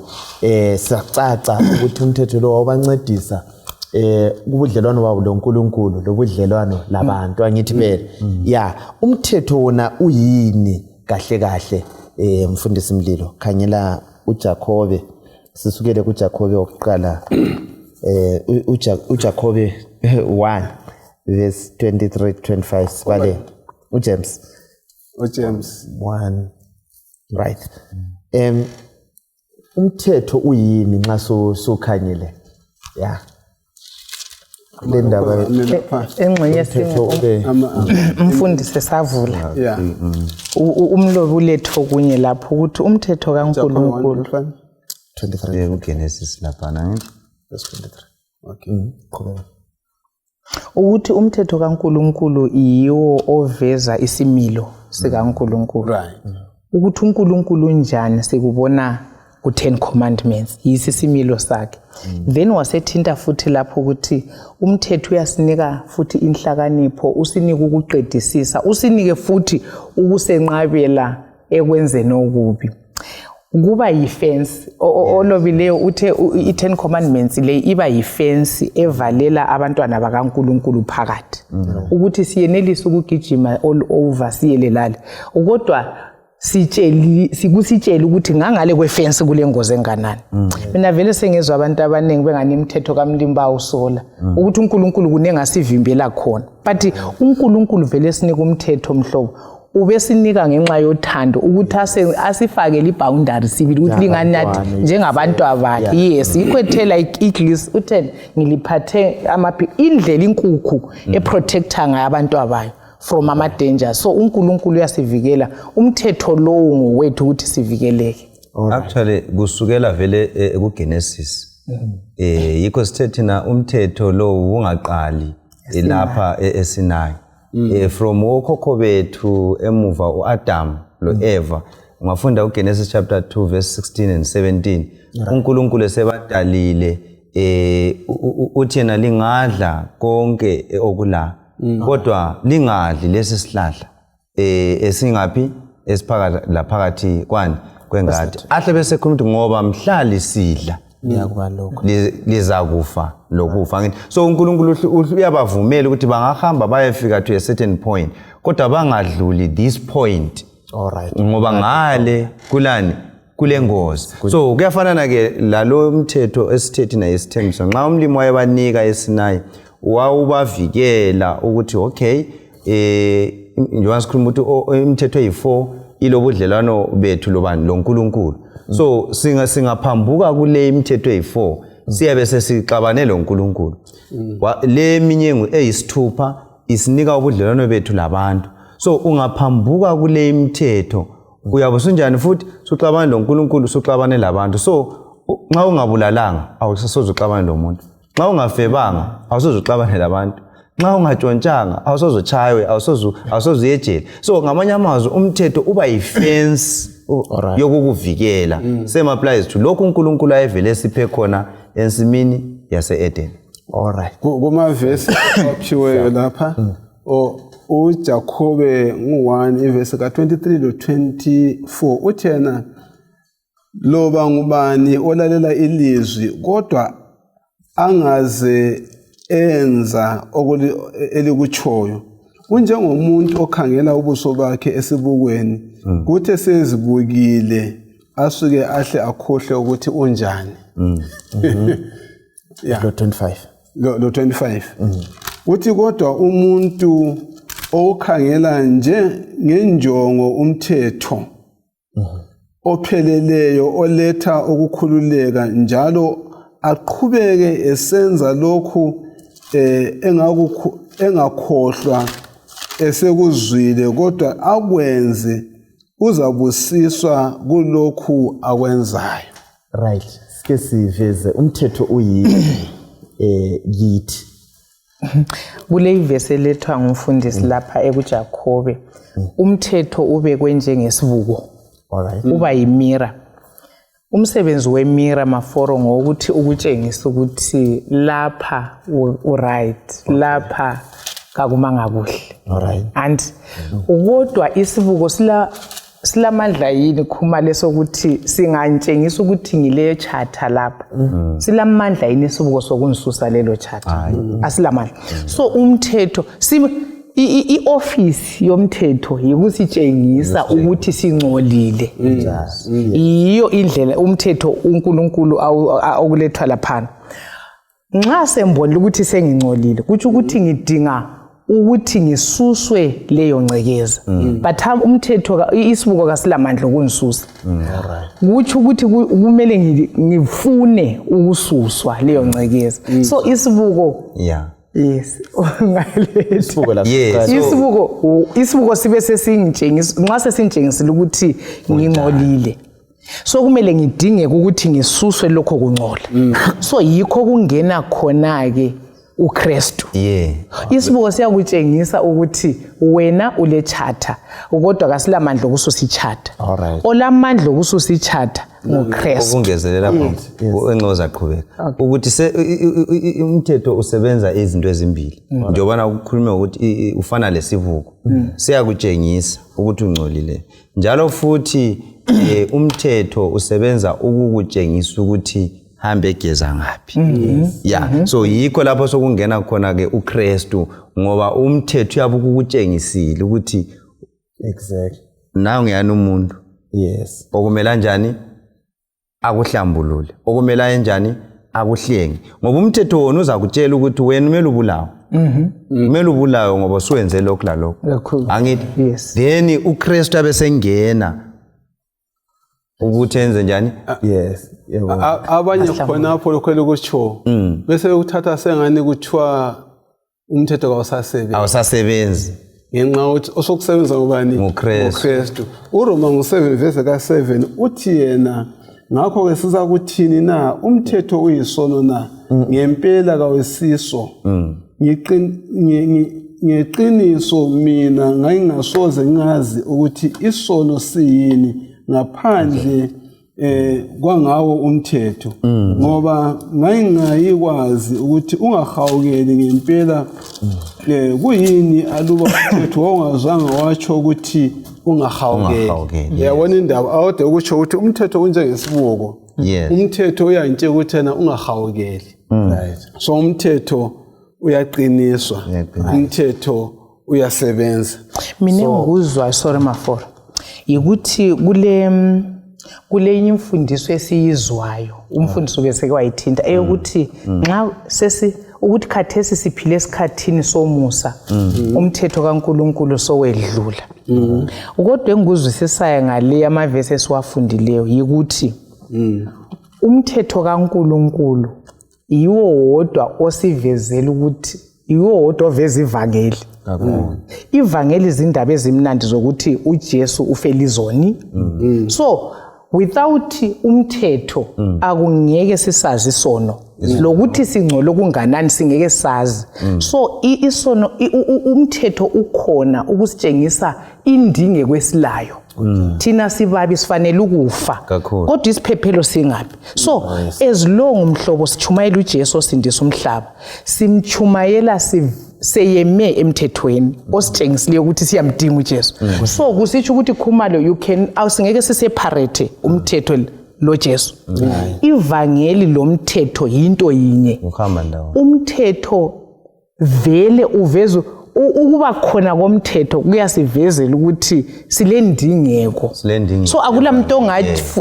siyacaca ukuthi umthetho lowo wawubancedisa kubudlelwano babo loNkulunkulu lobudlelwano labantu, angithi phela? Ya, umthetho wona uyini kahle kahle, mfundisi Mlilo? Khangela uJakobe, sisukele kuJakobe wokuqala, uJakobe 1 verse 23 25, sibale uJames. UJames. 1, right. Umthetho uyini nxa sukhanyile ya le ndaba? Engxenye Umthetho ube umfundisi esavula, umlobi ulethe okunye lapho ukuthi umthetho kaNkulunkulu 23. KuGenesis laphana, ngithi. Verse 23. Okay. Qhubeka. Ukuthi umthetho kaNkulunkulu yiwo oveza isimilo sikaNkulunkulu, ukuthi uNkulunkulu unjani sikubona ku-Ten Commandments, yisi isimilo sakhe. Then wasethinta futhi lapho ukuthi umthetho uyasinika futhi inhlakanipho, usinike ukuqedisisa, usinike futhi ukusenqabela ekwenzeni okubi. Kuba yifensi olobileyo uthe i-Ten Commandments le iba yifensi evalela abantwana bakaNkulunkulu phakathi, ukuthi siyenelise ukugijima all over siyele lale, kodwa sitsheli sikusitshela ukuthi ngangale kwefensi kule ngozi enganani. Mina vele sengizwa abantu abaningi bengani imithetho kaMlimba awusola ukuthi uNkulunkulu kunengasivimbela khona, but uNkulunkulu vele sinika umthetho mhlobo. Ubesinika ngenxa yothando ukuthi asifakele iboundary sibili ukuthi linganathi njengabantu abakhe. Yes, yikho ethela i-eagles uthe ngiliphathe amaphi indlela inkukhu eprotecta ngayo abantu abayo from ama-danger. So uNkulunkulu uyasivikela, umthetho lowo ngowethu ukuthi sivikeleke. Actually kusukela vele kuGenesis yikho sithe thina umthetho lo ungaqali lapha eSinayi, from okhokho bethu emuva uAdam loEva. Ungafunda uGenesis chapter 2 verse 16 and 17, uNkulunkulu esebadalile uthi yena lingadla konke okula, kodwa lingadli lesi sihlahla esingaphi esiphakathi laphakathi kwani kwengadi. Ahle bese khuluma ukuthi ngoba mhla lisidla Liyakuba lokho. Lizakufa lokufa, angithi? So uNkulunkulu uyabavumela ukuthi bangahamba bayefika to a certain point, kodwa bangadluli this point, ngoba ngale kulani kule ngozi. So kuyafanana ke lalo mthetho esithe thina isithembiso. Nxa umlimi wayebanika eSinayi, wawubavikela ukuthi okay, njengoba sikhuluma ukuthi imithetho eyi-4 ilobudlelwano bethu lobani loNkulunkulu. So singaphambuka kule imithetho eyi-4, siyabe sesixabane loNkulunkulu. Le eminye eyisithupha isinika ubudlelwano bethu labantu. So ungaphambuka kule imithetho, uyabe usunjani futhi? Suxabane loNkulunkulu, suxabane labantu. So nxa ungabulalanga, awusoze uxabane lomuntu. Nxa ungafebanga, awusoze uxabane labantu. Nxa ungatshontshanga, awusoze utshaywe, awusoze uye ejele. So ngamanye amazwi umthetho uba yifence yokukuvikela. Same applies to lokhu uNkulunkulu ayevele esiphe khona ensimini yase-Eden. Kumavesi aphiweyo lapha, uJakhobe ngu-1 ivesi ka-23 lo-24, uthi yena, "Loba ngubani olalela ilizwi kodwa angaze enza elikutshoyo unjengomuntu okhangela ubuso bakhe esibukweni, kuthi esezibukile asuke ahle akhohlwe ukuthi unjani." Yeah. Lo 25. Lo 25 uthi, "Kodwa umuntu owukhangela nje ngenjongo umthetho opheleleyo oletha ukukhululeka njalo aqhubeke esenza lokhu engakhohlwa esekuzwile kodwa akwenze, uzabusiswa kulokhu akwenzayo." Right, sike siveze umthetho uyini kithi. Kule ivesi elethwa ngumfundisi lapha ekuJakhobe, umthetho ubekwe njengesibuko, uba yimirror. Umsebenzi wemirror maforo ngokuthi ukutshengisa ukuthi lapha u-right, lapha kakumanga kuhle. And kodwa isibuko silamandla yini khuma lesokuthi singantshengisa ukuthi ngile chatha lapha? Silamandla yini isibuko sokungisusa lelo chatha? Asilamandla. So umthetho i-ofisi yomthetho yikusitshengisa ukuthi singcolile. Yiyo indlela umthetho uNkulunkulu okulethwa laphana. Nxa sembonile ukuthi sengingcolile, kutsho ukuthi ngidinga ukuthi ngisuswe leyo ngcekeza, but umthetho isibuko kasilamandla okungisusa. Kutsho ukuthi kumele ngifune ukususwa leyo ngcekeza. So isibuko yes, ungaletha. Isibuko la. Yes. Isibuko sibe sesingitshengisa, nxa sesingitshengisile ukuthi ngingcolile, so kumele ngidingeke ukuthi ngisuswe lokho kungcola. So yikho kungena khona-ke uKristu. Isibuko siyakutshengisa ukuthi wena ule chatha, kodwa kasilamandla okususa ichatha. Olamandla okususa ichatha nguKristu. Ukungezelela phambi enxoza qhubeka ukuthi umthetho usebenza izinto ezimbili, njengobana kukhulunywa ukuthi ufana lesibuko, siyakutshengisa ukuthi ungcolile, njalo futhi umthetho usebenza ukukutshengisa ukuthi hambe egeza ngaphi. Ya, so yikho lapho sokungena khona ke uKristu, ngoba umthetho uyabe ukukutshengisile ukuthi nanguyani umuntu okumele anjani akuhlambulule, okumele ayenjani akuhlenge, ngoba umthetho wona uzakutshela ukuthi wena umele ubulawe. Kumele ubulawe ngoba usuwenze lokhu lalokhu. Kakhulu. Angithi? Yes. Then uKristu abesengena ukuthi enze njani? Yes, yebo. Abanye khonapho lokho elikutsho bese bekuthatha sengani kuthiwa umthetho kawusasebenzi. Awusasebenzi. Ngenxa yokuthi osokusebenza ngubani? NguKristu. NguKristu. URoma ngu-7 verse ka-7 uthi yena, ngakho-ke sizakuthini na? Umthetho uyisono na? Ngempela kawusiso. Ngeqiniso mina ngangingasoze ngazi ukuthi isono siyini ngaphandle kwangawo umthetho, ngoba ngangingayikwazi ukuthi ungahawukeli ngempela. Kuyini aluba umthetho wawungazange watsho ukuthi ungahawukeli? Ungahawukeli. Uyabona indaba awode ukutsho ukuthi umthetho unjengesibuko. Yes. Umthetho uyantshela ukuthi yena ungahawukeli. Right. So umthetho uyaqiniswa, Uyaqiniswa. umthetho uyasebenza. Mina engikuzwayo, sorry Mafora, yikuthi kulenye imfundiso esiyizwayo, umfundiso ke seke wayithinta eyokuthi nxa sesi ukuthi khathesi siphile esikhathini somusa, umthetho kaNkuluNkulu sowedlula. Kodwa engikuzwisisayo ngale amavesi esiwafundileyo yikuthi umthetho kaNkuluNkulu yiwo wodwa osivezela ukuthi yiwo wodwa oveza ivangeli. Ivangeli izindaba ezimnandi zokuthi uJesu ufele izoni. So without umthetho akungeke sisazi isono, lokuthi singcole kunganani singeke sazi. So isono umthetho ukhona ukusitshengisa indinge kwesilayo. Thina sibabi sifanele ukufa, Kakhulu. kodwa isiphephelo singapi? So as long mhlobo sichumayela uJesu osindisa umhlaba, simchumayela seyeme emthethweni ositshengisileyo ukuthi siyamdinga uJesu. So kusitsho ukuthi Khumalo, you can awusingeke siseparate umthetho lo Jesu. Ivangeli lomthetho yinto yinye. Ukuhamba ndawo. Umthetho vele uveza ukuba khona komthetho kuyasivezela ukuthi silendingeko. Silendingeko. So akula muntu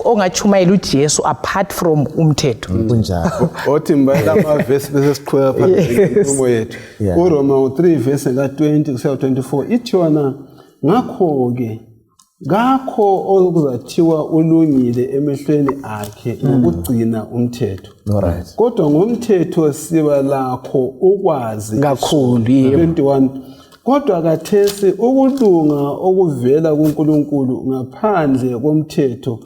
ongachumayela uJesu apart from umthetho. Kunjalo. Othi mbayela amavesi bese siqhubeka phambili ngenkulumo yethu. Yeah. URoma 3 verse ka-20 kusiya 24 ithi yona, ngakho-ke kakho okuzathiwa ulungile emehlweni akhe ngokugcina umthetho. Alright. Kodwa ngomthetho siba lakho ukwazi Kakhulu, yebo. 21 kodwa khathesi ukulunga okuvela kuNkulunkulu ngaphandle komthetho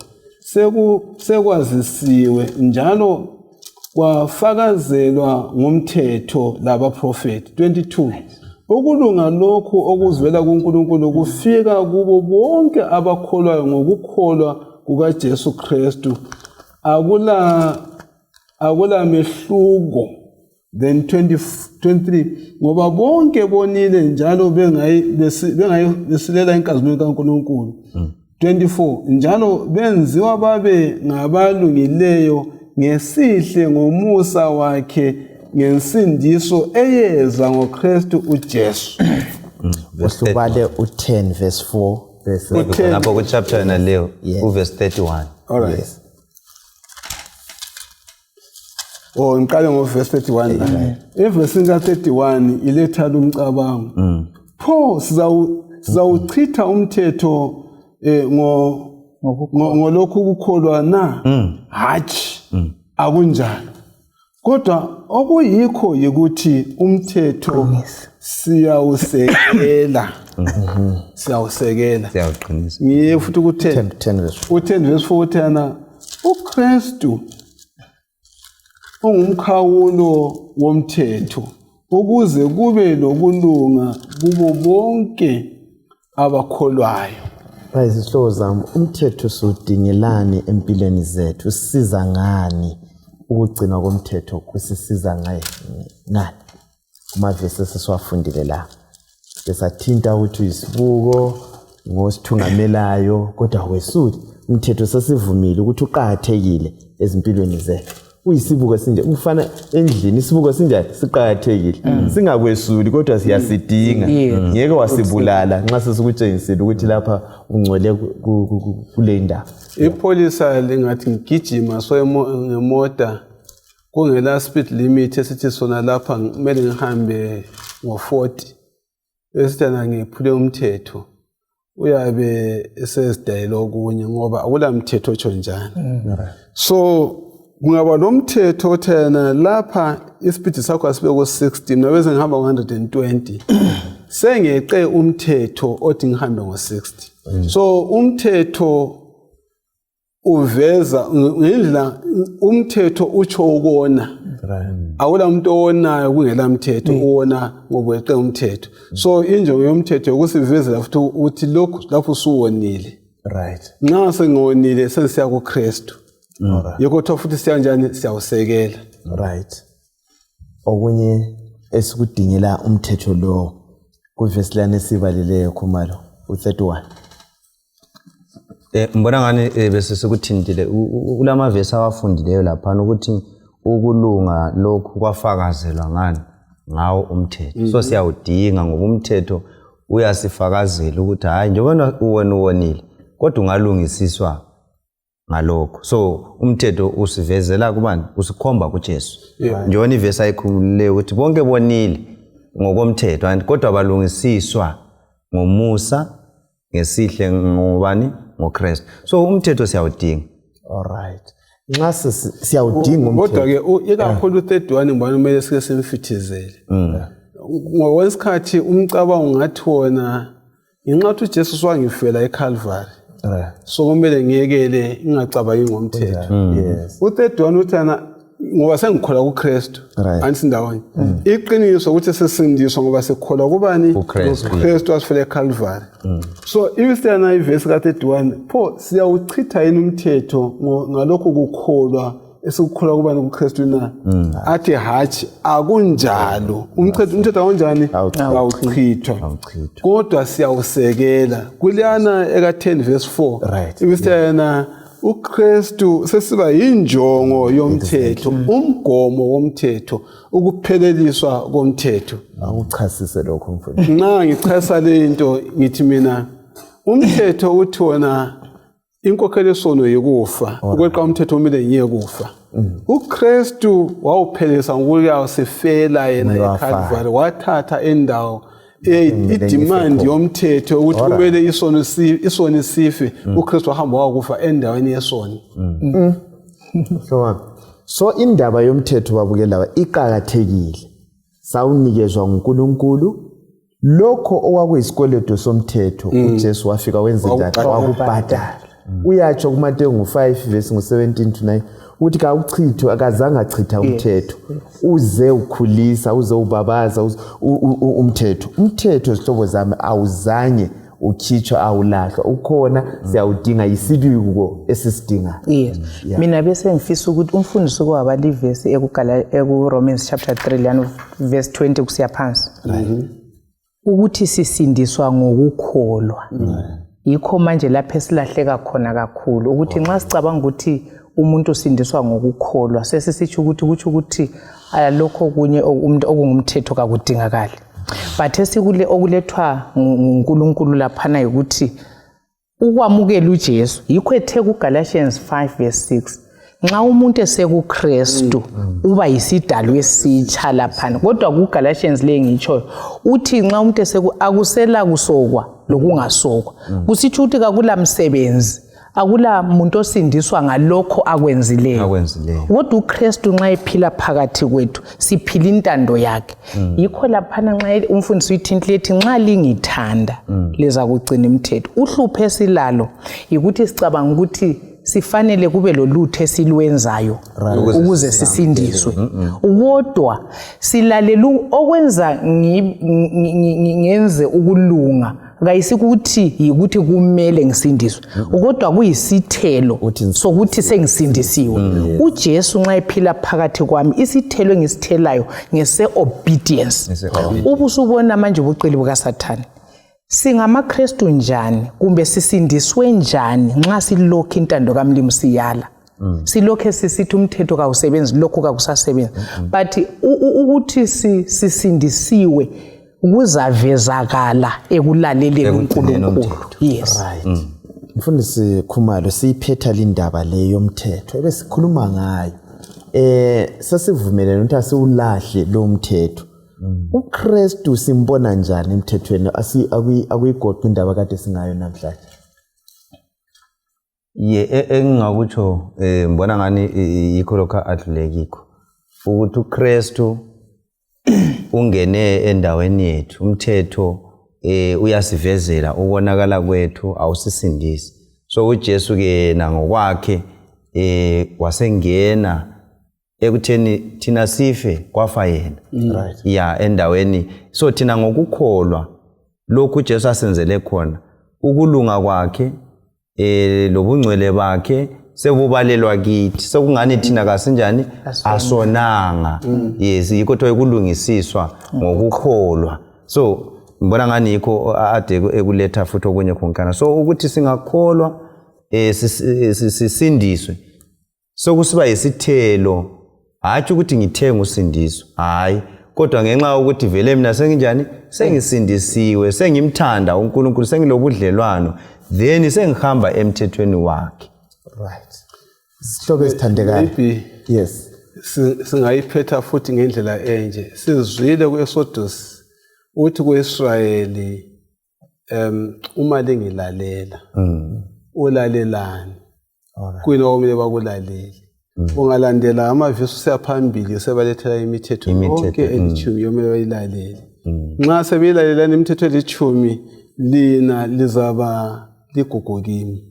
sekwazisiwe njalo kwafakazelwa ngumthetho labaprofeti. 22 ukulunga lokhu okuvela kuNkulunkulu kufika kubo bonke abakholwayo ngokukholwa kukaJesu Kristu, akula mehluko. Then 23 ngoba bonke bonile njalo besilela inkazimulo kaNkulunkulu. 24 njalo benziwa babe ngabalungileyo ngesihle ngomusa wakhe ngensindiso eyeza ngoKristu uJesu. Uhlubale u10 verse 4 verse U10. Lapho ku chapter yona leyo, Yeah. u verse 31. All right. Yes. Oh, ngiqale ngo verse 31 la. Evesini ka 31 iletha lumcabango. Pho sizawuchitha umthetho ngolokhu kukholwa na? Hatshi, akunjalo. Kodwa okuyikho yikuthi umthetho siyawusekela. Siyawusekela. Siyawuqinisa. Ngiye futhi ku 10. 10 verse 4. U10 verse 4 uthana uKristu ungumkhawulo womthetho ukuze kube lokulunga kubo bonke abakholwayo. Bayizihlobo zami, umthetho siwudingelani empilweni zethu? Usisiza ngani? Ukugcinwa komthetho kusisiza ngani? Kumavesi esisiwafundile la besathinta ukuthi uyisibuko ngosithungamelayo, kodwa kwesuli umthetho sesivumile ukuthi uqakathekile ezimpilweni zethu. Uyisibuko sinje, kufana endlini isibuko sinjani siqakathekile, singakwesuli kodwa siyasidinga. Ngeke wasibulala nxa sesikutshengisile ukuthi lapha ungcole kule ndaba. Ipholisa lingathi ngigijima so ngemota kungela speed limit esithi sona lapha kumele ngihambe ngo-40 besithi ngiphule umthetho, uyabe esezidayela okunye ngoba akula mthetho otsho njani. So kungaba lo mthetho othena lapha isipidi sakho asibe ku-60, mina bese ngihamba ngo-120, sengeqe umthetho othi ngihambe ngo-60. So umthetho uveza ngendlela, umthetho utsho ukona. Akula muntu owonayo kungela mthetho, uwona ngokweqe umthetho. So injongo yomthetho ukusivezela futhi ukuthi lokhu lapho usuwonile. Nxa sengiwonile sengisiya kuKristu. Yikho kuthiwa futhi siya njani, siyawusekela. Right. Okunye esikudingela umthetho lo kuvesi lana esibalileyo, Khumalo, u-31. Ngibona ngani bese sekuthintile kulamavesi awafundileyo laphana ukuthi ukulunga lokhu kwafakazelwa ngani, ngawo umthetho. So siyawudinga ngoba umthetho uyasifakazela ukuthi hayi, njengoba wena uwonile kodwa ungalungisiswa ngalokho. So umthetho usivezela kubani? Usikhomba kuJesu. Njengoba ivesi ayikhulumileyo ukuthi bonke bonile ngokomthetho and kodwa balungisiswa ngomusa ngesihle ngobani? NgoKristu. So umthetho siyawudinga. Alright, nxa siyawudinga umthetho. Kodwa-ke ikakhulu u-31 ngibona kumele sike simfithizele. Ngokwesikhathi umcabango ngathi wona ngenxa yokuthi uJesu swangifela eCalvary, so kumele ngiyekele ngingacabangi ngomthetho. U-31 uthi ana ngoba sengikholwa kuKristu, angisindawonye. Iqiniso ukuthi sesindiswa ngoba sikholwa kubani? KuKristu. KuKristu wasifela eCalvary. So ibisiyana ivesi ka-31, pho siyawuchitha yini umthetho ngalokhu kukholwa esikukholwa kubani? kuKristu na? Athi hatshi, akunjalo. Umthetho awunjani? Awuchithwa. Awuchithwa. Kodwa siyawusekela. Kuliyana eka-10 verse 4, ibisiyana uKristu sesiba yinjongo yomthetho, umgomo womthetho, ukupheleliswa komthetho. Akuchasise lokho, mfundisi. Nxa ngichasa le into, ngithi mina umthetho uthi wona inkokhelo yesono yikufa, ukweqa umthetho kumele ngiye kufa. uKristu wawuphelisa ngokuyawusifela yena eCalvary, wathatha indawo i-demand yomthetho ukuthi kumele isoni sife. uKristu wahamba wakufa endaweni yesoni. Mhlobo, so indaba yomthetho, babukela, iqakathekile. Sawunikezwa nguNkulunkulu lokho okwakuyisikweleto somthetho. uJesu wafika wenza njani? Wakubhadala. Uyatsho kuMateyu ngu-5 verse ngu-17 to 9 ukuthi kawuchithwe, akazange achitha umthetho, uze ukhulisa, uze ubabaza umthetho. Zihlobo zami, awuzange ukhitshwa, awulahlwa, ukhona, siyawudinga, yisibiko esisidingayo. Yes, mina bese ngifisa ukuthi umfundisi kwabala ivesi eku-Romans chapter 3 liyana verse 20 kusiya phansi, ukuthi sisindiswa ngokukholwa. Yikho manje lapho esilahleka khona kakhulu, ukuthi nxa sicabanga ukuthi umuntu usindiswa ngokukholwa, sesisitsho ukuthi kutsho ukuthi lokho kunye umuntu okungumthetho kakudingakali. But esikule okulethwa nguNkulunkulu laphana yikuthi ukwamukela uJesu. Yikho ethe kuGalatians 5 verse 6, nxa umuntu esekuKristu uba yisidalwa esitsha laphana. Kodwa kuGalatians le ngitshoyo uthi nxa umuntu eseku akusela kusokwa lokungasokwa, kusitsho ukuthi kakula msebenzi, akula muntu osindiswa ngalokho akwenzileyo. Akwenzileyo. Kodwa uKristu nxa ephila phakathi kwethu, siphila intando yakhe. Yikho laphana nxa umfundisi uyithintile ethi nxa lingithanda liza kugcina imithetho. Uhlupho esilalo yikuthi sicabanga ukuthi sifanele kube lolutho esilwenzayo ukuze sisindiswe, kodwa silalela okwenza ngenze ukulunga kayisikuthi yikuthi kumele ngisindiswe, kodwa kuyisithelo sokuthi sengisindisiwe. uJesu nxa ephila phakathi kwami, isithelo engisithelayo ngese-obedience. Ngese-obedience. Ubusubona manje ubuqili bukaSathane. SingamaKristu njani kumbe sisindiswe njani nxa silokhu intando kaMlimu siyala, silokhe sisithi umthetho kawusebenzi, lokhu kakusasebenzi? But ukuthi sisindisiwe kuzavezakala ekulaleleni Ekugcineni uNkulunkulu. Umthetho. Yes. Right, mfundisi Khumalo, siyiphetha lindaba le yomthetho ebesikhuluma ngayo. Sesivumelene ukuthi asiwulahle lo mthetho. uKristu simbona njani emthethweni? Akuyigoqi indaba kade singayo namhlanje. Ye, engingakutsho ngibona ngani yikho lokho adlule kikho, ukuthi uKristu ungene endaweni yethu. Umthetho uyasivezela ukonakala kwethu, awusisindisi. So uJesu ke yena ngokwakhe wasengena ekutheni thina sife, kwafa yena. Ya, endaweni. So thina ngokukholwa lokhu uJesu asenzele khona, ukulunga kwakhe lobungcwele bakhe sebubalelwa kithi, sekungani thina kasinjani, asonanga. Yes, yikho kuthiwa ukulungisiswa ngokukholwa. So ngibona ngani yikho ade ekuletha futhi okunye khonkana, so ukuthi singakholwa sisindiswe, sokusiba yisithelo. Hatshi ukuthi ngithenga usindiso, hayi, kodwa ngenxa yokuthi vele mina senginjani, sengisindisiwe, sengimthanda uNkulunkulu, sengilobudlelwano, then sengihamba emthethweni wakhe. Right, sihlobo esithandekayo. Maybe Yes. Singayiphetha futhi ngendlela enje. Sizwile ku-Exodus uthi ku-Israyeli, uma lingilalela, ulalelani? Kuyini okumele bakulalele? Ungalandela amavesi usiya phambili, sebalethela imithetho Imithetho, yonke elithumi yomele bayilalele. Nxa sebeyilalelani imithetho elithumi, lina lizaba ligugu kimi,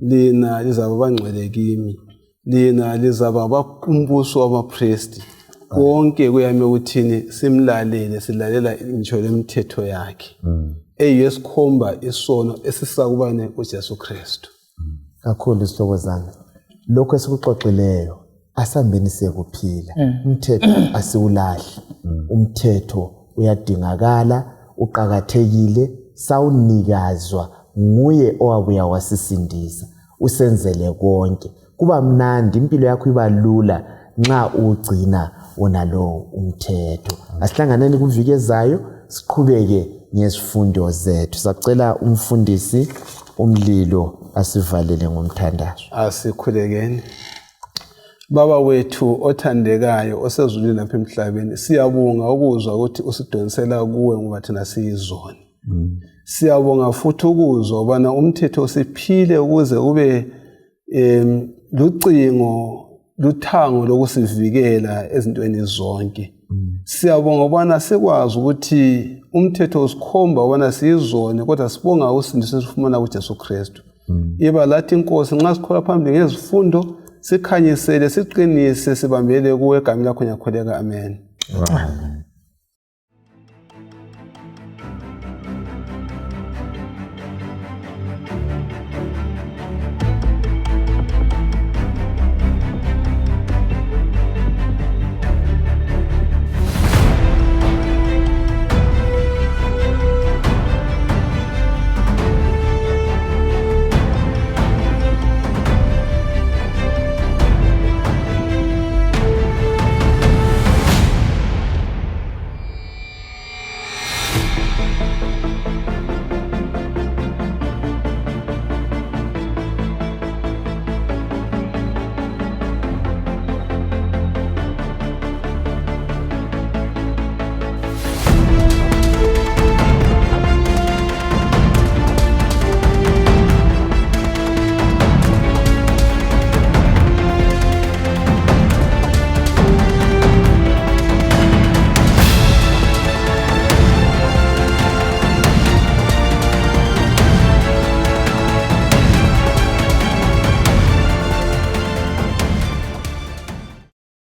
lina lizaba bangcwele kimi, lina lizaba umbuso wamapristi. Konke kuyame ukuthini? Simlalele, silalela ngitsho lemithetho yakhe eyiyo esikhomba isono esisakubane uJesu Kristu. Kakhulu, zihlobo zami, lokho esikuxoxileyo, asambeni siyekuphila. Umthetho asiwulahli, umthetho uyadingakala, uqakathekile, sawunikazwa nguye owabuya wasisindisa, usenzele konke. Kuba mnandi, impilo yakho iba lula nxa uwugcina wona lowo umthetho. Asihlanganeni kuviki ezayo, siqhubeke ngezifundo zethu. Sacela umfundisi uMlilo asivalele ngomthandazo. Asikhulekeni. Baba wethu othandekayo osezulwini lapha emhlabeni, siyabonga ukuzwa ukuthi usidonsela kuwe ngoba thina siyizoni. Siyabonga futhi ukuzwa ubana umthetho usiphile ukuze ube lucingo, luthango lokusivikela ezintweni zonke. Siyabonga ubana sikwazi ukuthi umthetho usikhomba ubana siyizoni, kodwa sibonga usindiso esifumana kuJesu Kristu. Iba lathi Nkosi nxa sikhola phambili ngezifundo, sikhanyisele, siqinise, sibambele kuwe. Egameni lakho ngiyakhuleka, amen. Amen.